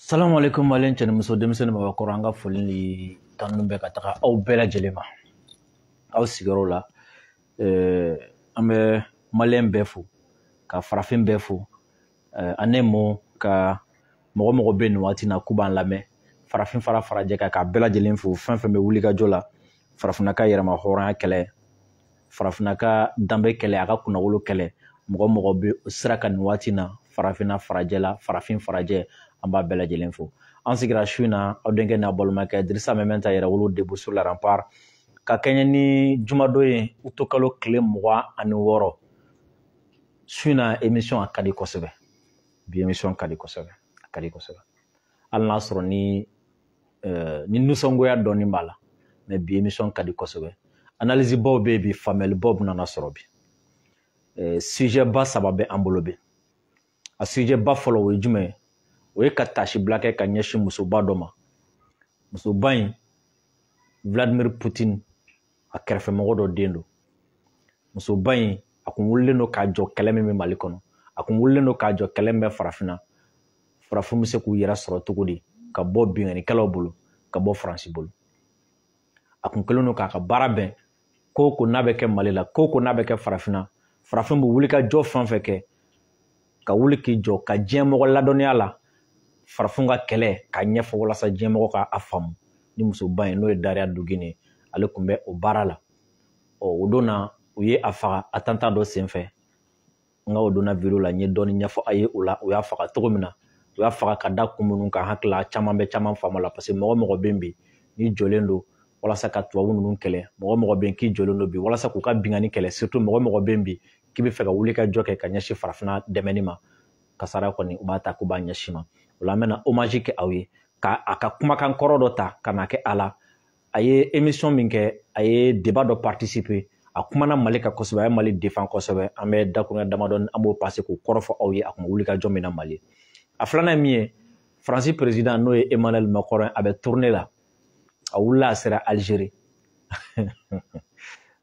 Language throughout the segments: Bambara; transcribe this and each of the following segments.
Salamu alaikum malen cɛ ni muso, denmisɛnnin, mabakɔrɔ, an ka foli ni tanu bɛ ka taga aw bɛɛ lajɛlen ma aw sigiyɔrɔ la. An bɛ maliyɛn bɛɛ fo, ka farafin bɛɛ fo, en un mot, ka mɔgɔ mɔgɔ bɛ nin waati na k'u b'an lamɛn, farafin fara farajɛ kan, k'a bɛɛ lajɛlen fo. Fɛn fɛn bɛ wuli ka jɔ la, farafinna ka yɛrɛma hɔrɔnya kɛlɛ, farafinna ka danbe kɛlɛ, a ka kunnawolo kɛlɛ, mɔgɔ mɔgɔ bɛ sira kan nin waati na, farafinna farajɛ la, farafin farajɛ, an b'a bɛɛ lajɛlen fo. An sigira su in na, aw denkɛ n'a balimakɛ Dirisa Mɛmɛnta Yɛrɛwolo, debout sur la rempart, ka kɛɲɛ ni jumadon ye, utukalo tile 26. Su in na, émission a ka di kosɛbɛ. Bi émission ka di kosɛbɛ, a ka di kosɛbɛ, hali n'a sɔrɔ ni nisɔngoya dɔɔni b'a la, mais bi émission ka di kosɛbɛ. Analyse baw bɛ yen bi, faamuyalibaw bɛna sɔrɔ bi. Sujet ba saba bɛ an bolo bi. A sujet ba fɔlɔ, o ye jumɛn ye? O ye ka tasibila kɛ ka ɲɛsin musoba dɔ ma. Musoba in, Vladimir Poutine a kɛrɛfɛmɔgɔ dɔ den don. Musoba in, a kun wulilen don k'a jɔ kɛlɛ min bɛ Mali kɔnɔ, a kun wulilen don k'a jɔ kɛlɛ min bɛ farafinna, farafin bɛ se k'u yɛrɛ sɔrɔ cogo di ka bɔ binkannikɛlaw bolo, ka bɔ Faransi bolo. A kun kɛlen don k'a ka baara bɛn ko o ko n'a bɛ kɛ Mali la, ko o ko n'a bɛ kɛ farafinna, farafin bɛ wuli ka jɔ fɛn fɛn kɛ, ka wuli k'i jɔ ka diɲɛ mɔgɔ ladɔnniya la, farafin ka kɛlɛ k'a ɲɛfɔ walasa diɲɛ mɔgɔ ka a faamu. Ni musoba in, n'o ye Dariya Dugin ye, ale tun bɛ o baara la. Ɔ, o don na, u ye a faga attentat dɔ senfɛ. N ka o donna vidéo la, n ye dɔɔni ɲɛfɔ a ye o la, u y'a faga cogo min na, u y'a faga ka da kun minnu kan. Hakili caman bɛ caman faamu la, parce que mɔgɔ mɔgɔ bɛ yen bi n'i jɔlen don walasa ka tubabu ninnu kɛlɛ, mɔgɔ mɔgɔ bɛ yen k'i jɔlen don bi walasa k'u ka binkanni kɛlɛ, surtout mɔgɔ mɔgɔ bɛ yen bi k'i bɛ fɛ ka wuli ka jɔ kɛ ka ɲɛsin farafinna dɛmɛni ma, kasara kɔni u b'a ta k'u b'a ɲɛsin ma. O la, an bɛna hommage kɛ aw ye, ka a ka kumakan kɔrɔ dɔ ta ka na kɛ a la. A ye émission min kɛ, a ye débat dɔ participer, a kumana Mali kan kosɛbɛ, a ye Mali défend kosɛbɛ. An bɛ dakuruɲɛ damadɔni, an b'o passer k'o kɔrɔ fɔ aw ye, a kun bɛ wuli ka jɔ min na Mali. A filanan ye min ye, Faransi président, n'o ye Emmanuel Macron, a bɛ tournée la. A wulila, a sera Algérie,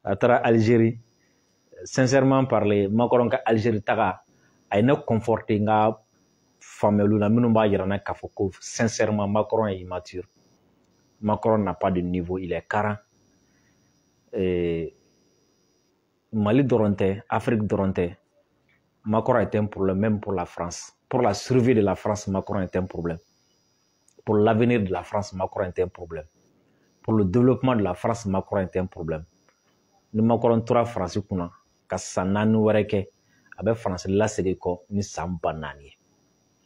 a taara Algérie. Sincèrement parler, Macron ka Algérie taga, a ye ne conforter n ka faamuyaliw la minnu b'a yira n na k'a fɔ ko sincèrement, Macron est immature, Macron n'a pas de niveau, il est carent. Mali dɔrɔn tɛ, Afrique dɔrɔn tɛ, Macron est un problème même pour la France. Pour la survie de la France, Macron est un problème. Pour l'avenir de la France, Macron est un problème. Pour le développement de la France, Macron est un problème. Ni Macron tora France kunna ka san 4 wɛrɛ kɛ, a bɛ France lasegin kɔ ni san 4000 ye.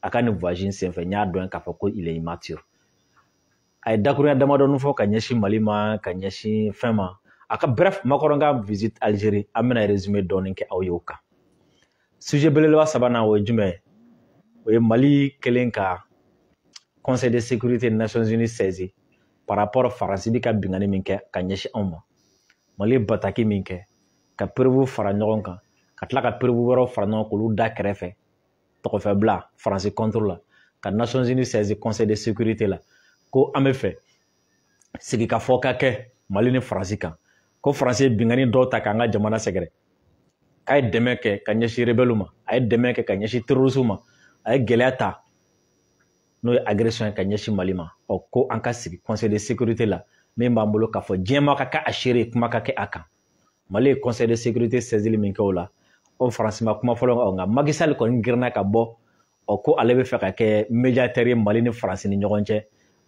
A ka nin voyage in senfɛ, n y'a dɔn k'a fɔ ko il est immature. A ye dakurunya damadɔni fɔ ka ɲɛsin Mali ma, ka ɲɛsin fɛn ma. A ka, bref, Macron ka visite Algérie, an bɛna résumé dɔɔni kɛ aw ye o kan. Sujet belebeleba sabanan, o ye jumɛn ye? O ye Mali kɛlen ka Conseil de sécurité des Nations Unies saisi par rapport Faransi bɛ ka binkanni min kɛ ka ɲɛsin anw ma. Mali ye bataki min kɛ ka preuve fara ɲɔgɔn kan, ka tila ka preuve wɛrɛw fara ɲɔgɔn kan k'olu da kɛrɛfɛ, tɔgɔfɛbila Faransi contre la, ka Nations Unies saisi Conseil de sécurité la, ko an bɛ fɛ sigikafɔ ka kɛ Mali ni Faransi kan, ko Faransi ye binkanni dɔw ta k'an ka jamana sɛgɛrɛ, k'a ye dɛmɛ kɛ ka ɲɛsin rebelle ma, a ye dɛmɛ kɛ ka ɲɛsin terroriste ma, a ye gɛlɛya ta, n'o ye agression ye ka ɲɛsin Mali ma. Ɔ, ko an ka sigi Conseil de sécurité la, min b'an bolo k'a fɔ diɲɛmaa ka kɛ a seere ye, kuma ka kɛ a kan. Mali ye Conseil de sécurité saisili min kɛ o la, o Faransi ma kuma fɔlɔ, nka Macky Sall kɔni girinna ka bɔ. Ɔ, ko ale bɛ fɛ ka kɛ médiateur ye Mali ni Faransi ni ɲɔgɔn cɛ.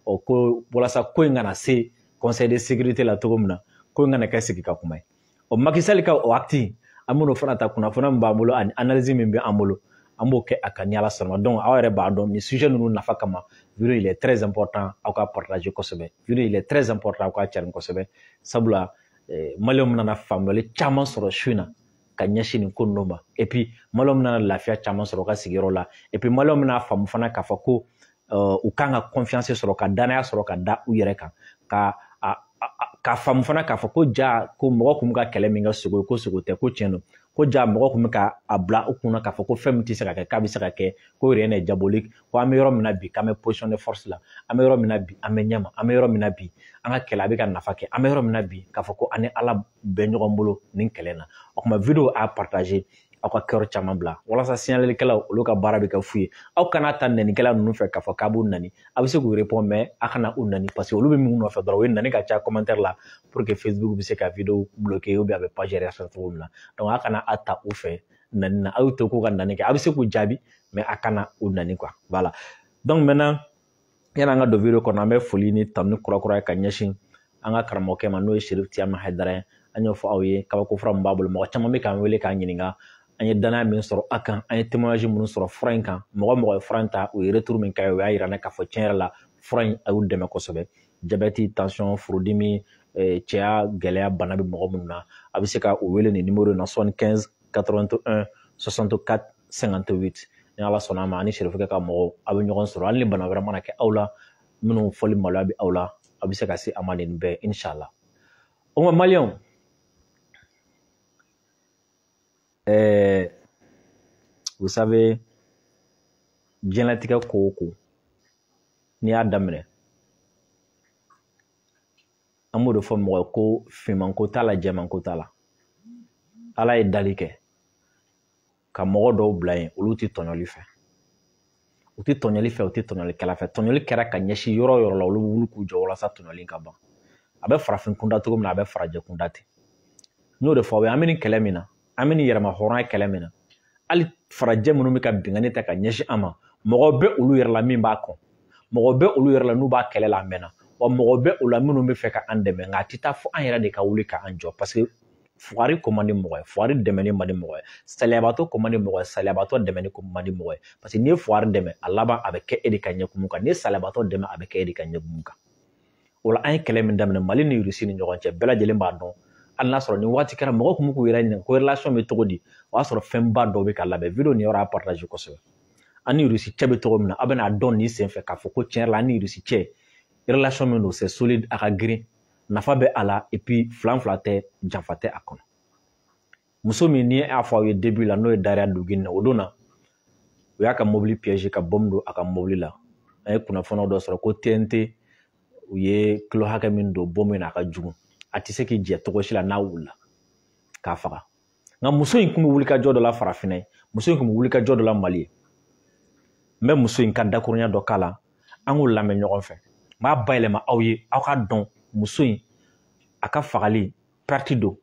Ɔ, ko walasa ko in kana se Conseil de sécurité la cogo min na, ko in kana kɛ sigi ka kuma ye. Ɔ, Macky Sall ka o acte, an bɛn'o fana ta, kunnafoniya min b'an bolo ani analyse min bɛ an bolo, an b'o kɛ a kan ni Ala sɔnna ma. Donc aw yɛrɛ b'a dɔn, nin sujet ninnu nafa kama, vidéo, il est très important aw ka partager kosɛbɛ. Vidéo, il est très important aw ka cari kosɛbɛ, sabula maliyɛnw bɛna faamuyali caman sɔrɔ su in na ka ɲɛsin nin ko ninnu ma. Et puis maliyɛnw bɛna lafiya caman sɔrɔ u ka sigiyɔrɔ la. Et puis maliyɛnw bɛna faamu fana k'a fɔ ko u kan ka confiance sɔrɔ, ka danaya sɔrɔ ka da u yɛrɛ kan, ka k'a faamu fana k'a fɔ ko ja, ko mɔgɔ kun bɛ ka kɛlɛ min kɛ sogo ye, ko sogo tɛ, ko tiɲɛ don, ko ja mɔgɔ kun bɛ ka a bila u kunna k'a fɔ ko fɛn min tɛ se ka kɛ, k'a bɛ se ka kɛ, ko rien n'est diabolique, ko an bɛ yɔrɔ min na bi, k'an bɛ position de force la, an bɛ yɔrɔ min na bi, an bɛ ɲɛma, an bɛ yɔrɔ min na bi, an ka kɛlɛ a bɛ ka nafa kɛ, an bɛ yɔrɔ min na bi, k'a fɔ ko an ni Ala bɛ ɲɔgɔn bolo nin kɛlɛ na. O tuma, vidéo, a partager. Aw ka cœur caman bila walasa signalerkɛlaw olu ka baara bɛ kɛ fu ye. Aw kana ta nɛnikɛla ninnu fɛ k'a fɔ k'a b'u nani. A bɛ se k'u répondre, mais a kana u nani, parce que olu bɛ min nɔfɛ dɔrɔn, o ye nani ka ca commentaire la pour que Facebook bɛ se ka vidéo bloquer ou bien a bɛ page yɛrɛ sɔrɔ cogo min na. Donc a kana a ta u fɛ nani na, aw y'u to k'u ka nani kɛ. A bɛ se k'u jaabi, mais a kana u nani quoi. Voilà. Donc maintenant, yanni an ka don vidéo kɔnɔ, an bɛ foli ni tanu kura ye ka ɲɛsin an ka karamɔgɔkɛ ma, n'o ye Cherif Thiam Haidara ye. An y'o fɔ aw ye, kabako fura min b'a bolo, mɔgɔ caman bɛ k'an wele k'an ɲininka. An ye danaya min sɔrɔ a kan, an ye témoignage minnu sɔrɔ fura in kan, mɔgɔ mɔgɔ ye fura in ta, u ye retour min kɛ, o y'a yira n na k'a fɔ tiɲɛ yɛrɛ la fura in a y'u dɛmɛ kosɛbɛ. Diabète, tension, furudimi, cɛya gɛlɛya bana bɛ mɔgɔ minnu na, a bɛ se ka u wele nin numéro in na: 75 81 64 58. Ni Ala sɔnna a ma, ani Cherifukɛ ka mɔgɔw, a bɛ ɲɔgɔn sɔrɔ. Hali ni bana wɛrɛ mana kɛ aw la, minnu fɔli maloya bɛ aw la, a bɛ se ka se a ma nin bɛɛ, inshallah. O ma maliyɛnw, vous savez, diɲɛlatigɛ ko o ko, n'i y'a daminɛ, an b'o de fɔ mɔgɔ ye ko finman ko t'a la, jɛman ko t'a la. Ala ye dali kɛ ka mɔgɔ dɔw bila yen, olu tɛ tɔɲɔli fɛ, u tɛ tɔɲɔli fɛ, u tɛ tɔɲɔlikɛla fɛ. Tɔɲɔli kɛra ka ɲɛsin yɔrɔ o yɔrɔ la, olu bɛ wuli k'u jɔ walasa tɔɲɔli ka ban. A bɛ farafin kunda cogo min na, a bɛ farajɛ kunda ten. N y'o de fɔ aw ye, an bɛ nin kɛlɛ min na, an bɛ nin yɛrɛma hɔrɔnya kɛlɛ min na, hali farajɛ minnu bɛ ka binkanni ta ka ɲɛsin an ma, mɔgɔ bɛ olu yɛrɛ la min b'a kɔn, mɔgɔ bɛ olu yɛrɛ la n'u b'a kɛlɛ la a mɛnna, wa mɔgɔ bɛ o la minnu bɛ fɛ ka an dɛmɛ. Nka a tɛ taa fo an yɛrɛ de ka wuli k'an jɔ, parce que fugari ko man di mɔgɔ ye, fugari dɛmɛni man di mɔgɔ ye, saliyabatɔ ko man di mɔgɔ ye, saliyabatɔ dɛmɛni ko man di mɔgɔ ye. Parce que n'i ye fugari dɛmɛ, a laban a bɛ kɛ e de ka ɲɛkumu kan. N'i ye saliyabatɔ dɛmɛ, a bɛ kɛ e de ka ɲɛkumu kan. O la, an ye kɛlɛ min daminɛ Mali ni Rusi ni ɲɔgɔn cɛ, bɛɛ lajɛlen b'a dɔn. Hali n'a sɔrɔ nin waati kɛra, mɔgɔ kun bɛ k'u yɛrɛ ɲininka ko relation bɛ cogo di, o y'a sɔrɔ fɛnba dɔ bɛ ka labɛn. Vidéo nin yɔrɔ y'a partage kosɛbɛ. An ni Rusi cɛ bɛ cogo min na, aw bɛna dɔn nin sen fɛ k'a fɔ ko tiɲɛ yɛrɛ la, an ni Rusi cɛ relation min don, c'est solide, a ka girin, nafa bɛ a la, et puis filan fila tɛ, janfa tɛ a kɔnɔ. Muso min ni y'a fɔ aw ye début la, n'o ye Daria Douguina, o don na u y'a ka mobili piège ka bombe don a ka mobili la. An ye kunnafoniyaw dɔ sɔrɔ ko TNT, u ye kilo hakɛ min don bombe in na, a ka jugu, a tɛ se k'i jɛ cogo si la n'a wulila k'a faga. Nka muso in kun bɛ wuli ka jɔ dɔ la farafinna ye, muso in kun bɛ wuli ka jɔ dɔ la Mali ye. N bɛ muso in ka dakurunya dɔ k'a la, an k'o lamɛn ɲɔgɔn fɛ. N b'a bayɛlɛma aw ye, aw k'a dɔn muso in a ka fagali perte don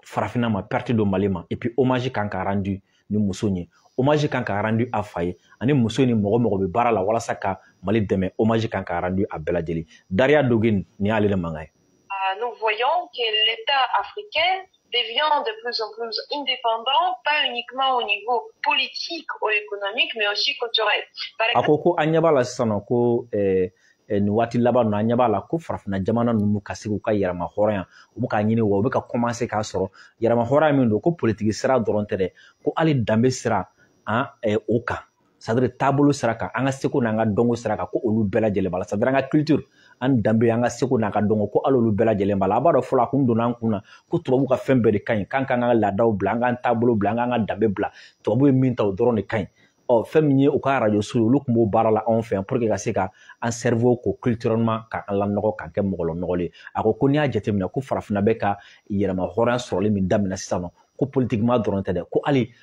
farafinna ma, perte don Mali ma. Et puis hommage kan ka rendu ni muso in ye, hommage kan ka rendu a fa ye, ani muso ni mɔgɔ mɔgɔ bɛ baara la walasa ka Mali dɛmɛ, hommage kan ka rendu a bɛɛ lajɛlen. Daria Douguina, nin y'ale de mankan ye. Nous voyons que l'État africain devient de plus en plus indépendant, pas uniquement au niveau politique ou économique, mais aussi culturel. Par A ko ko an ɲɛ b'a la sisan nɔ ko nin waati laban ninnu, an ɲɛ b'a la ko farafinna jamana ninnu ka se k'u ka yɛrɛma hɔrɔnya, u bɛ k'a ɲini, wa u bɛ ka commencer k'a sɔrɔ. Yɛrɛma hɔrɔnya min don, ko politiki sira dɔrɔn tɛ dɛ, ko hali danbe sira an o kan, c'est à dire taabolo sira kan, an ka seko n'an ka dɔnko sira kan, ko olu bɛɛ lajɛlen b'a la. C'est à dire an ka culture, an danbe, an ka seko n'an ka dɔnko, ko hali olu bɛɛ lajɛlen b'a la. A b'a dɔn, fɔlɔ a kun donna an kun na ko tubabu ka fɛn bɛɛ de ka ɲi, k'an k'an ka laadaw bila, an k'an taabolo bila, an k'an ka danbe bila, tubabu ye min ta, o dɔrɔn de ka ɲi. Ɔ fɛn min ye u ka arajo so ye, olu tun b'o baara la anw fɛ yan pour que ka se ka an cerveau ko culturellement, k'an lanɔgɔ, k'an kɛ mɔgɔ lɔnɔgɔlen ye. A ko ko n'i y'a jateminɛ ko farafinna bɛ ka yɛrɛma hɔrɔnya sɔrɔli min daminɛ sisan nɔ, ko politiquement dɔrɔn tɛ dɛ, ko hali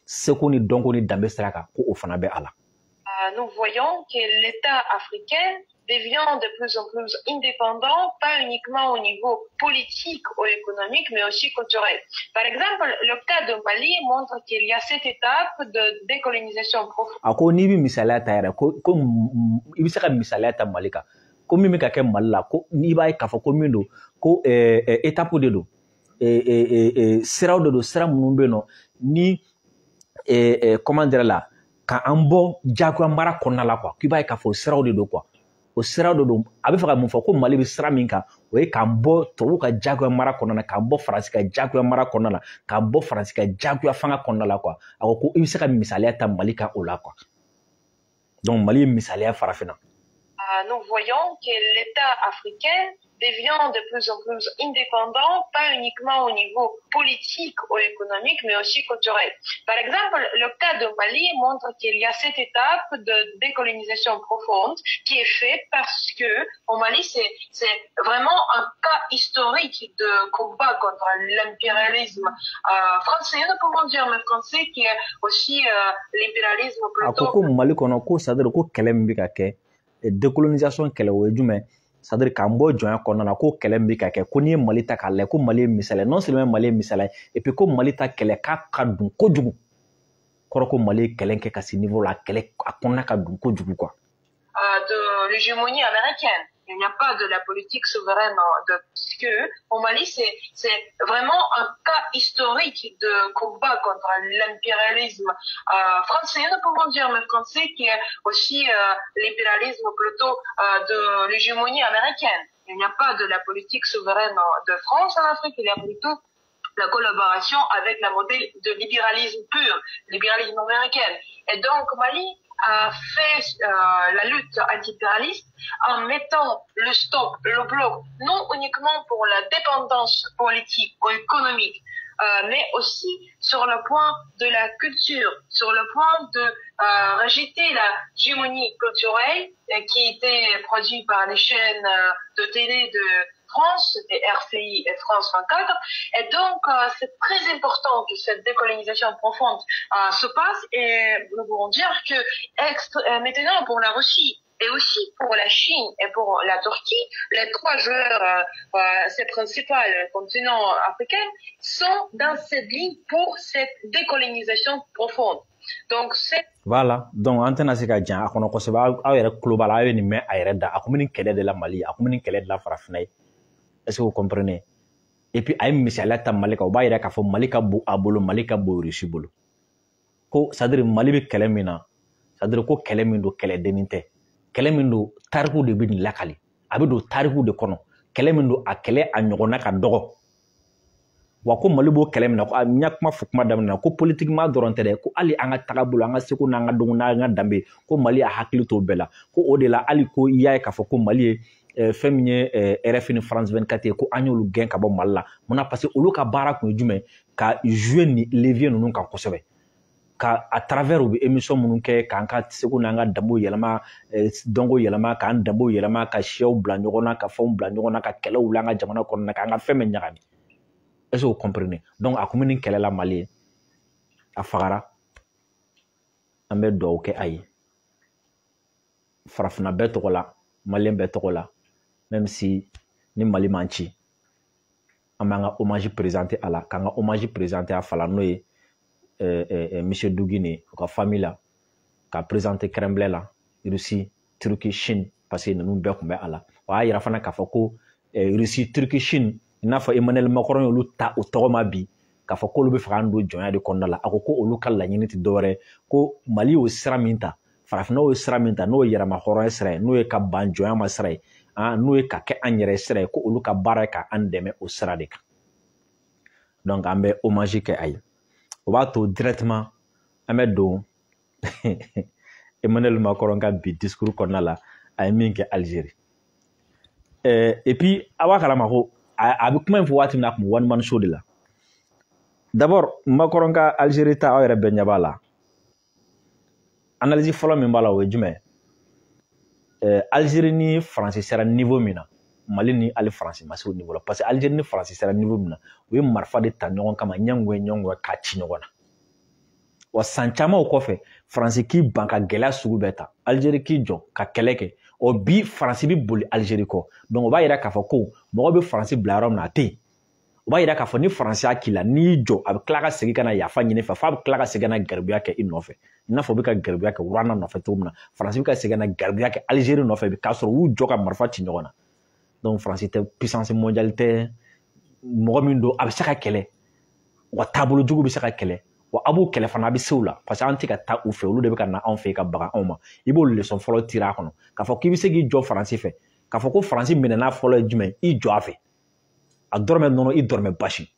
seko ni dɔnko ni danbe sira kan, ko o fana bɛ a la. Nous voyons que l'État africain devient de plus en plus indépendant, pas uniquement au niveau politique ou économique, mais aussi culturel. Par exemple, le cas de Mali montre qu'il y a cette étape de décolonisation profonde. A ko n'i bɛ misaliya ta yɛrɛ, ko i bɛ se ka misaliya ta Mali kan, ko min bɛ ka kɛ Mali la, ko n'i b'a ye k'a fɔ ko min don, ko étape de don, siraw de don, sira minnu bɛ yen nɔ ni comment dire la, ka an bɔ diyagoya mara kɔnɔna la quoi, k'i b'a ye k'a fɔ o siraw de don quoi, o siraw de don. A bɛ fɛ ka mun fɔ? Ko Mali bɛ sira min kan, o ye k'an bɔ tubabuw ka diyagoya mara kɔnɔna na, k'an bɔ Faransi ka diyagoya mara kɔnɔna na, k'an bɔ Faransi ka diyagoya fanga kɔnɔna la quoi. A ko ko i bɛ se ka misaliya ta Mali kan o la quoi. Donc Mali ye misaliya farafinna. Nous voyons que l'État africain devient de plus en plus indépendant, pas uniquement au niveau politique ou économique, mais aussi culturel. Par exemple, le cas de Mali montre qu'il y a cette étape de décolonisation profonde qui est faite parce que au Mali, c'est vraiment un cas historique de combat contre l'impérialisme français, nous pouvons dire, mais français qui est aussi l'impérialisme plutôt. A ko Mali kɔnɔ ko c'est-à-dire ko kɛlɛ min bɛ ka kɛ décolonisation kɛlɛ, o ye jumɛn? C'est-à-dire k'an bɔ jɔnya kɔnɔna na, ko kɛlɛ min bɛ ka kɛ, ko n'i ye Mali ta k'a lajɛ, ko Mali ye misaliya, non seulement Mali ye misaliya, et puis ko Mali ta kɛlɛ k'a ka dun kojugu, kɔrɔ ko Mali ye kɛlɛ kɛ ka se niveau la, a kɛlɛ a kɔnɔna ka dun kojugu quoi. De l'hégémonie américaine. Il n'y a pas de la politique souveraine de parce que au Mali, c'est vraiment un cas historique de combat contre l'impérialisme français, nous pouvons dire, mais français qui est aussi l'impérialisme plutôt de l'hégémonie américaine. Il n'y a pas de la politique souveraine de France en Afrique, il y a plutôt la collaboration avec la modèle de libéralisme pur, libéralisme américain. Et donc Mali a fait la lutte anti-impérialiste en mettant le stop, le bloc, non uniquement pour la dépendance politique ou économique, mais aussi sur le point de la culture, sur le point de rejeter la hégémonie culturelle qui était produite par les chaînes de télé de France, c'était RFI et France 24. Et donc, c'est très important que cette décolonisation profonde se passe. Et nous pouvons dire que maintenant, pour la Russie et aussi pour la Chine et pour la Turquie, les trois joueurs, ces principaux continents africains, sont dans cette ligne pour cette décolonisation profonde. Donc, c'est... Voilà. Donc, an tɛna se ka jan a kɔnɔ kosɛbɛ. Aw yɛrɛ tulo b'a la, aw ye nin mɛn a yɛrɛ da. A kun bɛ nin kɛlɛ de la Mali, a kun bɛ nin kɛlɛ de la farafinna ye. Est-ce que vous comprenez? Et puis a ye misaliya ta Mali kan, o b'a yira k'a fɔ Mali ka bon a bolo, Mali ka bon Russie bolo. Ko c'est-à-dire Mali bɛ kɛlɛ min na, c'est-à-dire ko kɛlɛ min don, kɛlɛdennin tɛ. Kɛlɛ min don, tariku de bɛ nin lakali. A bɛ don tariku de kɔnɔ. Kɛlɛ min don, a kɛlɛ a ɲɔgɔnna ka dɔgɔ. Wa ko Mali b'o kɛlɛ min na, ko n y'a kuma fɔ kuma daminɛ na, ko politiquement dɔrɔn tɛ dɛ, ko hali an ka tagabolo, an ka seko n'an ka dɔnko n'an ka danbe, ko Mali y'a hakili t'o bɛɛ la. Ko o de la hali ko i y'a ye k'a fɔ ko Mali ye fɛn min ye RFI ni France 24 ye, ko an y'olu gɛn ka bɔ Mali la. Munna? Parce que olu ka baara kun ye jumɛn? Ka jouer ni levier ninnu kan kosɛbɛ, ka à travers u bɛ émission minnu kɛ, k'an ka seko n'an ka danbew yɛlɛma, dɔnko yɛlɛma, k'an danbew yɛlɛma, ka siyaw bila ɲɔgɔn na, ka fɛnw bila ɲɔgɔn na, ka kɛlɛw wuli an ka jamana kɔnɔna na, k'an ka fɛn bɛɛ ɲagami. Est-ce que vous comprenez? Donc a kun bɛ nin kɛlɛ la Mali ye, a fagara, an bɛ dugawu kɛ a ye farafinna bɛɛ tɔgɔ la, maliyɛn bɛɛ tɔgɔ la, même si ni Mali man ci, an b'an ka hommage présenter a la, k'an ka hommage présenter a fa la, n'o ye monsieur Douguine, u ka famille la, ka présenter Kremlin la, Russie, Turquie, Chine, parce que ninnu bɛɛ tun bɛ a la. O y'a yira fana k'a fɔ ko Russie, Turquie, Chine, i n'a fɔ Emmanuel Macron y'olu ta o tɔgɔ ma bi, k'a fɔ k'olu bɛ fɛ k'an don jɔnya de kɔnɔna la. A ko ko olu ka laɲini tɛ dɔwɛrɛ, ko Mali y'o sira min ta, farafinna y'o sira min ta, n'o ye yɛrɛma hɔrɔnya sira ye, n'o ye ka ban jɔnya ma sira ye, n'o ye ka kɛ an yɛrɛ sira ye, ko olu ka baara ye k'an dɛmɛ o sira de kan. Donc an bɛ hommage kɛ a ye. O b'a to directement an bɛ don Emmanuel Macron ka bi discours kɔnɔna la, a ye min kɛ Algérie. Et puis a b'a kalama ko a bɛ kuma in fɔ waati min na, a tun bɛ one man show de la. D'abord Macron ka Algérie ta, aw yɛrɛ bɛɛ ɲɛ b'a la. Analyse fɔlɔ min b'a la, o ye jumɛn? Algérie ni Faransi sera niveau min na, Mali ni hali Faransi ma se o niveau la, parce que Algérie ni Faransi sera niveau min na, u ye marifa de ta ɲɔgɔn kama, ɲɛngoya ɲɔgɔn k'a ci ɲɔgɔn na. Wa san caman o kɔfɛ, Faransi k'i ban ka gɛlɛya sugu bɛɛ ta, Algérie k'i jɔ ka kɛlɛ kɛ. O bi Faransi bɛ boli Algérie kɔ. Donc o b'a yira k'a fɔ ko mɔgɔ bɛ Faransi bila yɔrɔ min na, a tɛ yen. O b'a yira k'a fɔ ni Faransi y'a k'i la, n'i y'i jɔ, a bɛ tila ka segin ka na yafa ɲini fɛ, f'a bɛ tila ka segin ka na garibuya kɛ i nɔfɛ, i n'a fɔ u bɛ ka garibuya kɛ Rwanda nɔfɛ cogo min na, Faransi bɛ ka segin ka na garibuya kɛ Algérie nɔfɛ, k'a sɔrɔ u y'u jɔ ka marifa ci ɲɔgɔn na. Donc Faransi tɛ puissance mondiale tɛ, mɔgɔ min don a bɛ se ka kɛlɛ, wa taabolo jugu bɛ se ka kɛlɛ, wa a b'o kɛlɛ fana, a bɛ se o la, parce que an tɛ ka taa u fɛ, olu de bɛ ka na anw fɛ ka baga anw ma. I b'o leçon fɔlɔ tirer a kɔnɔ, k'a fɔ k'i bɛ se k'i jɔ Faransi fɛ, k'a fɔ ko Faransi minɛna fɔlɔ ye jumɛn? I jɔ a fɛ, a dɔrɔmɛ nɔnɔ, i dɔrɔmɛ basi,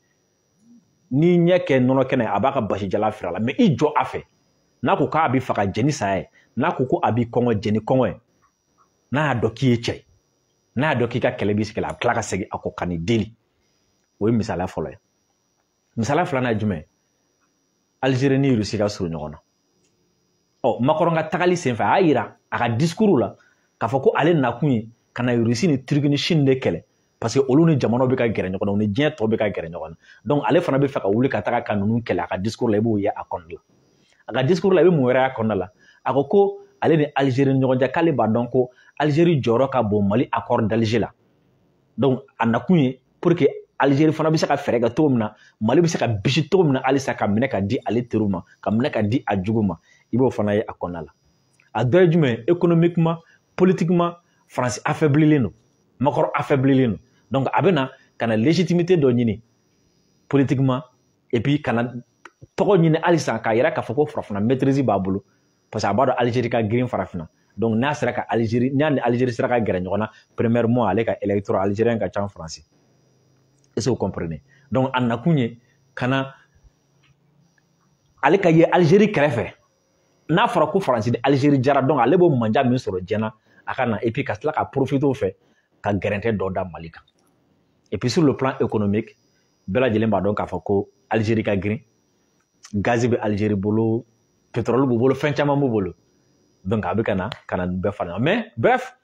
n'i ɲɛ kɛ nɔnɔ kɛnɛ, a b'a ka basi jala feere a la, mais i jɔ a fɛ. N'a ko k'a bɛ faga, jɛni saya ye, n'a ko ko a b'i kɔngɔ, jɛni kɔngɔ ye. N'a y'a dɔn k'i ye cɛ ye, n'a y'a dɔn k'i ka kɛlɛ b'i sigi la, a bɛ tila ka segin a kɔ ka n'i deli. O ye misaliya fɔlɔ ye. Misaliya filanan ye jumɛn ye? Algérie ni Russie ka surun ɲɔgɔn na. Ɔ, Macron ka tagali senfɛ, a y'a yira a ka discours la k'a fɔ ko ale nakun ye ka na Russie ni Turquie ni Chine de kɛlɛ, parce que olu ni jamanaw bɛ ka gɛrɛ ɲɔgɔn na, u ni diɲɛ tɔ bɛ ka gɛrɛ ɲɔgɔn na. Donc ale fana bɛ fɛ ka wuli ka taga ka ninnu kɛlɛ. A ka discours la, i b'o ye a kɔnɔna la. A ka discours la, i bɛ mun wɛrɛ y'a kɔnɔna la? A ko ko ale ni Algérie ni ɲɔgɔn cɛ, k'ale b'a dɔn ko Algérie jɔyɔrɔ ka bon Mali accord d'Alger la. Donc a nakun ye pour que Algérie fana bɛ se ka fɛɛrɛ kɛ cogo min na, Mali bɛ se ka bisi cogo min na halisa, ka minɛ ka di ale teriw ma, ka minɛ ka di a jugu ma. I b'o fana ye a kɔnɔna la. A dɔ ye jumɛn? Économiquement, politiquement, France affaiblilen don, Macron affaiblilen don. Donc a bɛ na ka na légitimité dɔ ɲini politiquement, et puis ka na tɔgɔ ɲini halisa k'a yira k'a fɔ ko farafinna maîtrise b'a bolo, parce que a b'a dɔn Algérie ka girin farafinna. Donc n'a sera ka Algérie, n'a ni Algérie sera ka gɛrɛ ɲɔgɔn na, premièrement ale ka électorat algérien ka ca France. Est-ce que vous comprenez? Donc a nakun ye ka na ale ka ye Algérie kɛrɛfɛ. N'a fɔra ko France ni Algérie jara, donc ale b'o manja min sɔrɔ diɲɛ na, a ka na, et puis ka tila ka profiter o fɛ ka gɛrɛntɛ dɔ da Mali kan. Et puis sur le plan économique, bɛɛ lajɛlen b'a dɔn k'a fɔ ko Algérie ka girin, gazi bɛ Algérie bolo, pétrole b'u bolo, fɛn caman b'u bolo. Donc a bɛ ka na ka na nin bɛɛ fara ɲɔgɔn. Mais bref,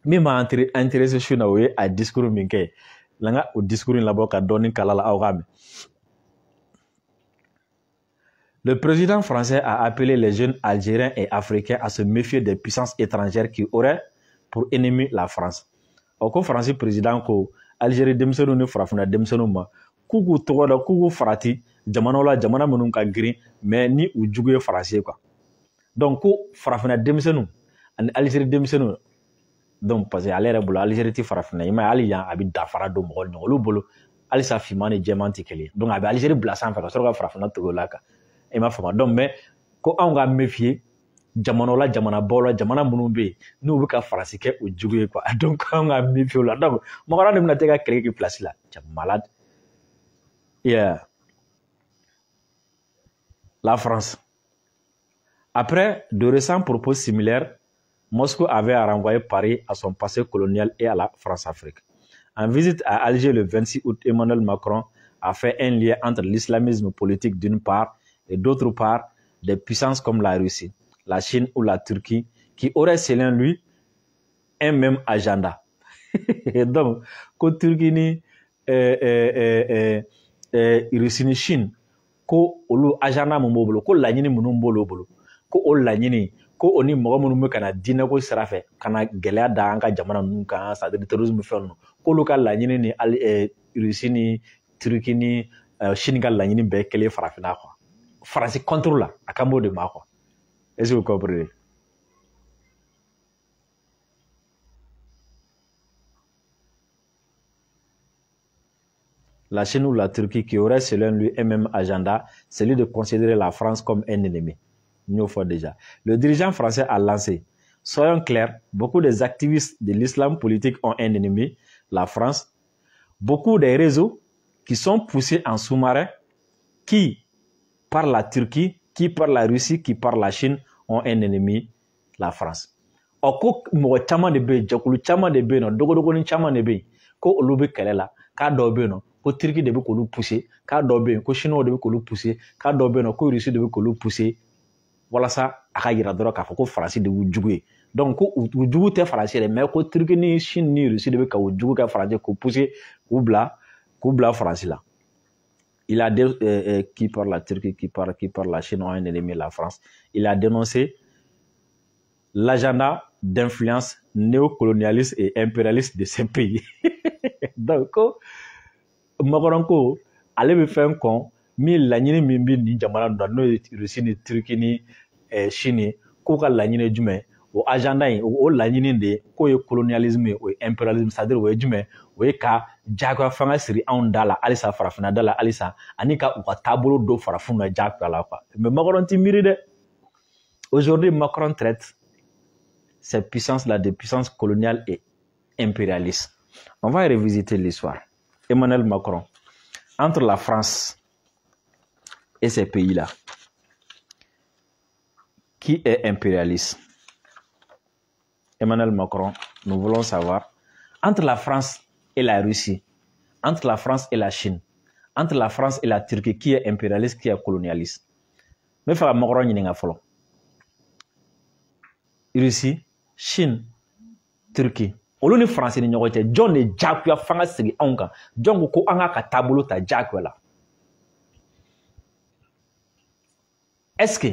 min m'a intéressé su na, o ye a discours min kɛ. N ka o discours in labɔ ka dɔɔni kala la, aw k'a mɛn. Le président français a appelé les jeunes Algériens et Africains à se méfier des puissances étrangères qui auraient pour ennemi la France. O ko Faransi président ko Algérie denmisɛnninw ni farafinna denmisɛnninw ma k'u k'u tɔgɔ da, k'u k'u farati jamanaw la, jamana minnu ka girin, mais ni u jugu ye Faransi ye quoi. Donc ko farafinna denmisɛnninw ani Algérie denmisɛnninw, donc parce que ale yɛrɛ bolo Algérie ti farafinna, i m'a ye, hali yan a bɛ danfara don mɔgɔw ni ɲɔgɔn, olu bolo halisa finman ni jɛman tɛ kelen ye. Donc a bɛ Algérie bila sanfɛ ka sɔrɔ ka farafinna tugu o la kan, i m'a faamu. Donc mais ko anw ka méfier jamanaw la, jamanabaw la, jamana minnu bɛ yen n'u bɛ ka Faransi kɛ o jugu ye quoi. Donc anw ka méfier o la. Donc Macron de bɛna taa ka kɛlɛ kɛ place la, c'est malade. Yeah. La France. Après de récents propos similaires, Moscou avait renvoyé Paris à son passé colonial et à la France-Afrique. En visite à Alger le 26 août, Emmanuel Macron a fait un lien entre l'islamisme politique d'une part et d'autre part des puissances comme la Russie, la Chine ou la Turquie qui auraient selon lui un même agenda. Donc, ko Turquie ni Russie ni Chine, ko olu agenda mun b'o bolo, ko laɲini minnu b'olu bolo, ko o laɲini ko o ni mɔgɔ minnu bɛ ka na diinɛko sira fɛ ka na gɛlɛya da an ka jamana ninnu kan, c'est-à-dire terrorisme fɛn ninnu, k'olu ka laɲini ni Russie ni Turquie ni Chine ka laɲini bɛɛ kelen farafinna quoi. Faransi contre la, a kan b'o de ma quoi. Est-ce que vous comprenez? La Chine ou la Turquie qui aurait selon lui un même agenda, celui de considérer la France comme un ennemi. Nous faut déjà. Le dirigeant français a lancé: soyons clairs, beaucoup des activistes de l'islam politique ont un ennemi, la France. Beaucoup des réseaux qui sont poussés en sous-marin, qui par la Turquie, qui par la Russie, qui par la Chine, ont un ennemi, la France. Ɔ, ko mɔgɔ caman de bɛ yen, jɛkulu caman de bɛ yen nɔ, dogodogonin caman de bɛ yen, ko olu bɛ kɛlɛ la, k'a dɔw bɛ yen nɔ ko Turquie de bɛ k'olu pousser, k'a dɔw bɛ yen ko Chinois de bɛ k'olu pousser, k'a dɔw bɛ yen nɔ ko Russie de bɛ k'olu pousser, walasa a ka yira dɔrɔn k'a fɔ ko Faransi de y'u jugu ye. Donc ko u jugu tɛ Faransi yɛrɛ, mais ko Turquie ni Chine ni Russie de bɛ ka u jugu kɛ Faransi, k'u pousser, k'u bila Faransi la. Il a qui par la Turquie, qui par la Chine ont un ennemi, la France. Il a dénoncé l'agenda d'influence néocolonialiste et impérialiste de ces pays. Donc, Macron ko ale bɛ fɛn kɔn min, laɲini min bɛ nin jamana ninnu na, n'o ye Russie ni Turquie ni Chine ye, k'u ka laɲini ye jumɛn? O agenda in, o laɲini de ye k'o ye colonialisme ye, o ye impérialisme, c'est à dire o ye jumɛn? O ye ka diyagoya fanga siri anw da la halisa, farafinna da la halisa, ani ka u ka taabolo don farafinw na diyagoya la quoi. Mais Macron ti miiri dɛ. Aujourd'hui, Macron traite ces puissances-là de puissances coloniales et impérialistes. On va revisiter l'histoire. Emmanuel Macron, entre la France et ces pays-là, qui est impérialiste? Emmanuel Macron, nous voulons savoir, entre la France et la Russie, entre la France et la Chine, entre la France et la Turquie, qui est impérialiste, qui est colonialiste? Mais faire Macron ɲininka fɔlɔ. Russie, Chine, Turquie. Olu ni France ni ɲɔgɔn cɛ, jɔn de diyagoya fanga sigi anw kan? Jɔn ko an k'a ka taabolo ta diyagoya la? Est-ce que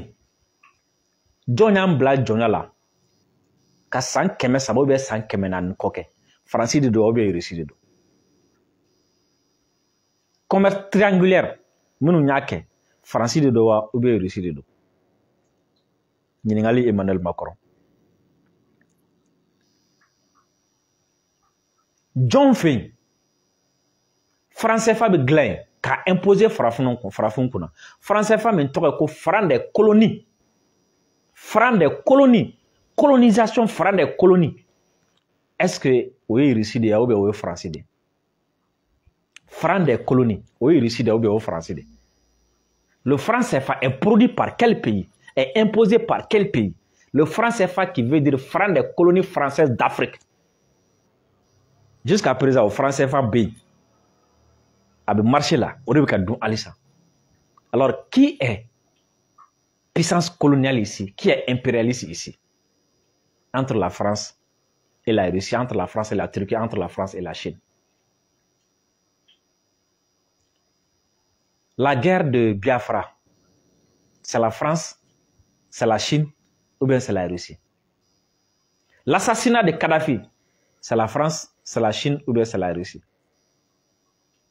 jɔn y'an bila jɔnya la ka san 300 ou bien san 400 kɔ kɛ? Faransi de don ou bien Russie de don? Commerce triangulaire minnu y'a kɛ, Faransi de don wa ou bien Russie de don? Ɲininkali Emmanuel Macron. Jɔn fɛ yen franc CFA bɛ dilan yen k'a imposer farafin kunna? Franc CFA min tɔgɔ ye ko franc des colonies, franc des colonies, colonisation, franc des colonies. Est-ce que o ye Russie de ye ou bien o ye Faransi de ye? Franc des colonies, o ye Russie de ye ou bien o ye Faransi de ye? Le franc CFA est produit par quel pays? Est imposé par quel pays? Le franc CFA qui veut dire franc des colonies françaises d'Afrique. Jusqu'à présent, au franc CFA B, a marché là, au début. Alors, qui est puissance coloniale ici? Qui est impérialiste ici? Entre la France et la Russie, entre la France et la Turquie, entre la France et la Chine. La guerre de Biafra, c'est la France, c'est la Chine ou bien c'est la Russie? L'assassinat de Kadhafi, c'est la France, c'est la Chine ou bien c'est la Russie?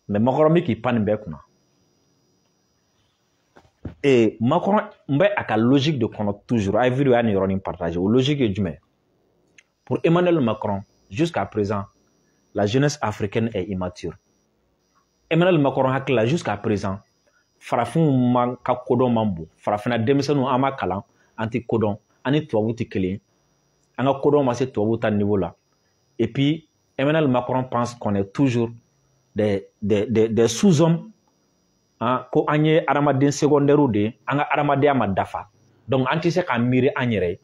Mais Macron qui pan bɛɛ kunna. Et Macron bɛ a ka logique de kɔnɔ toujours. A ye vidéo y'a nin yɔrɔnin partager. O logique ye jumɛn? Pour Emmanuel Macron, jusqu'à présent, la jeunesse africaine est immature. Emmanuel Macron hakili la, jusqu'à présent, farafinw man ka kodɔn man bon. Farafinna denmisɛnninw an ma kalan, an tɛ kodɔn, an ni tubabu tɛ kelen ye. An ka kodɔn ma se tubabu ta niveau la. Et puis, Emmanuel Macron pense qu'on est toujours des sous-hommes, hein, ko an ye hadamaden secondaire de ye, an ka hadamadenya ma dafa. Donc, an tɛ se k'an miiri an yɛrɛ ye.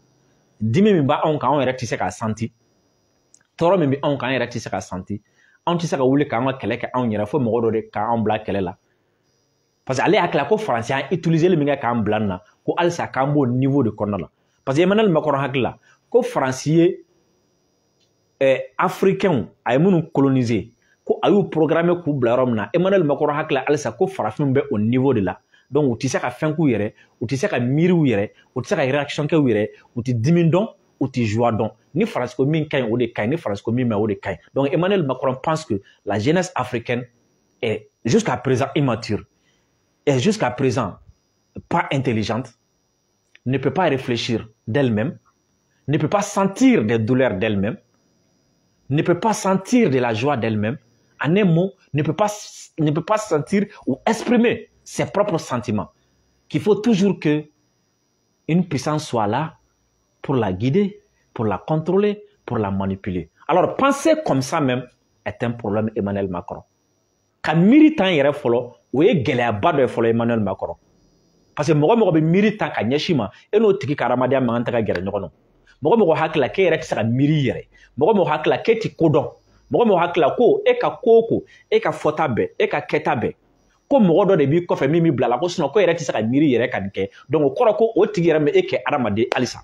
Dimi min b'anw kan, anw yɛrɛ tɛ se k'a santi. Tɔɔrɔ min bɛ anw kan, an yɛrɛ tɛ se k'a santi. Anw tɛ se ka wuli k'an ka kɛlɛ kɛ anw yɛrɛ, fo mɔgɔ dɔ de k'an bila kɛlɛ la. Parce que ale y'a tila ko Faransi y'an utiliser min kɛ k'an bila nin na, ko halisa k'an b'o niveau de kɔnɔna la. Parce que Emmanuel Macron hakili la, ko Faransi ye Africains a ye minnu coloniser, ko a y'u programmer k'u bila yɔrɔ min na, Emmanuel Macron hakili la halisa ko farafinw bɛ o niveau de la. Donc u tɛ se ka fɛn k'u yɛrɛ, u tɛ se ka miiri u yɛrɛ, u tɛ se ka réaction kɛ u yɛrɛ, u tɛ dimi dɔn, u tɛ joie dɔn. Ni Faransi ko min ka ɲi, o de ka ɲi, ni Faransi ko min ma ɲi, o de ka ɲi. Donc Emmanuel Macron pense que la jeunesse africaine est jusqu'à présent immature, est jusqu'à présent pas intelligente, ne peut pas réfléchir d'elle-même, ne peut pas sentir des douleurs d'elle-même, ne peut pas sentir de la joie d'elle-même. En un mot, ne peut pas sentir ou exprimer ses propres sentiments. Qu'il faut toujours que une puissance soit là pour la guider, pour la contrôler, pour la manipuler. Alors, penser comme ça même est un problème Emmanuel Macron. Ka miiri tan yɛrɛ fɔlɔ, o ye gɛlɛyaba dɔ ye fɔlɔ Emmanuel Macron. Parce que mɔgɔ mɔgɔ bɛ miiri tan ka ɲɛsin ma, e n'o tigi ka adamadenya man kan tɛ ka gɛrɛ ɲɔgɔn na. Mɔgɔ mɔgɔ hakili la k'e yɛrɛ tɛ se ka miiri i yɛrɛ. Mɔgɔ mɔgɔ hakili la k'e ti ko dɔn. Mɔgɔ mɔgɔ hakili la ko e ka ko o ko, e ka fɔta bɛɛ, e ka kɛta bɛɛ, ko mɔgɔ dɔ de b'i kɔfɛ min b'i bila la, ko sinon ko e yɛrɛ tɛ se ka miiri i yɛrɛ ka nin kɛ. Donc o kɔrɔ ko o tigi yɛrɛ ma e kɛ adamaden halisa.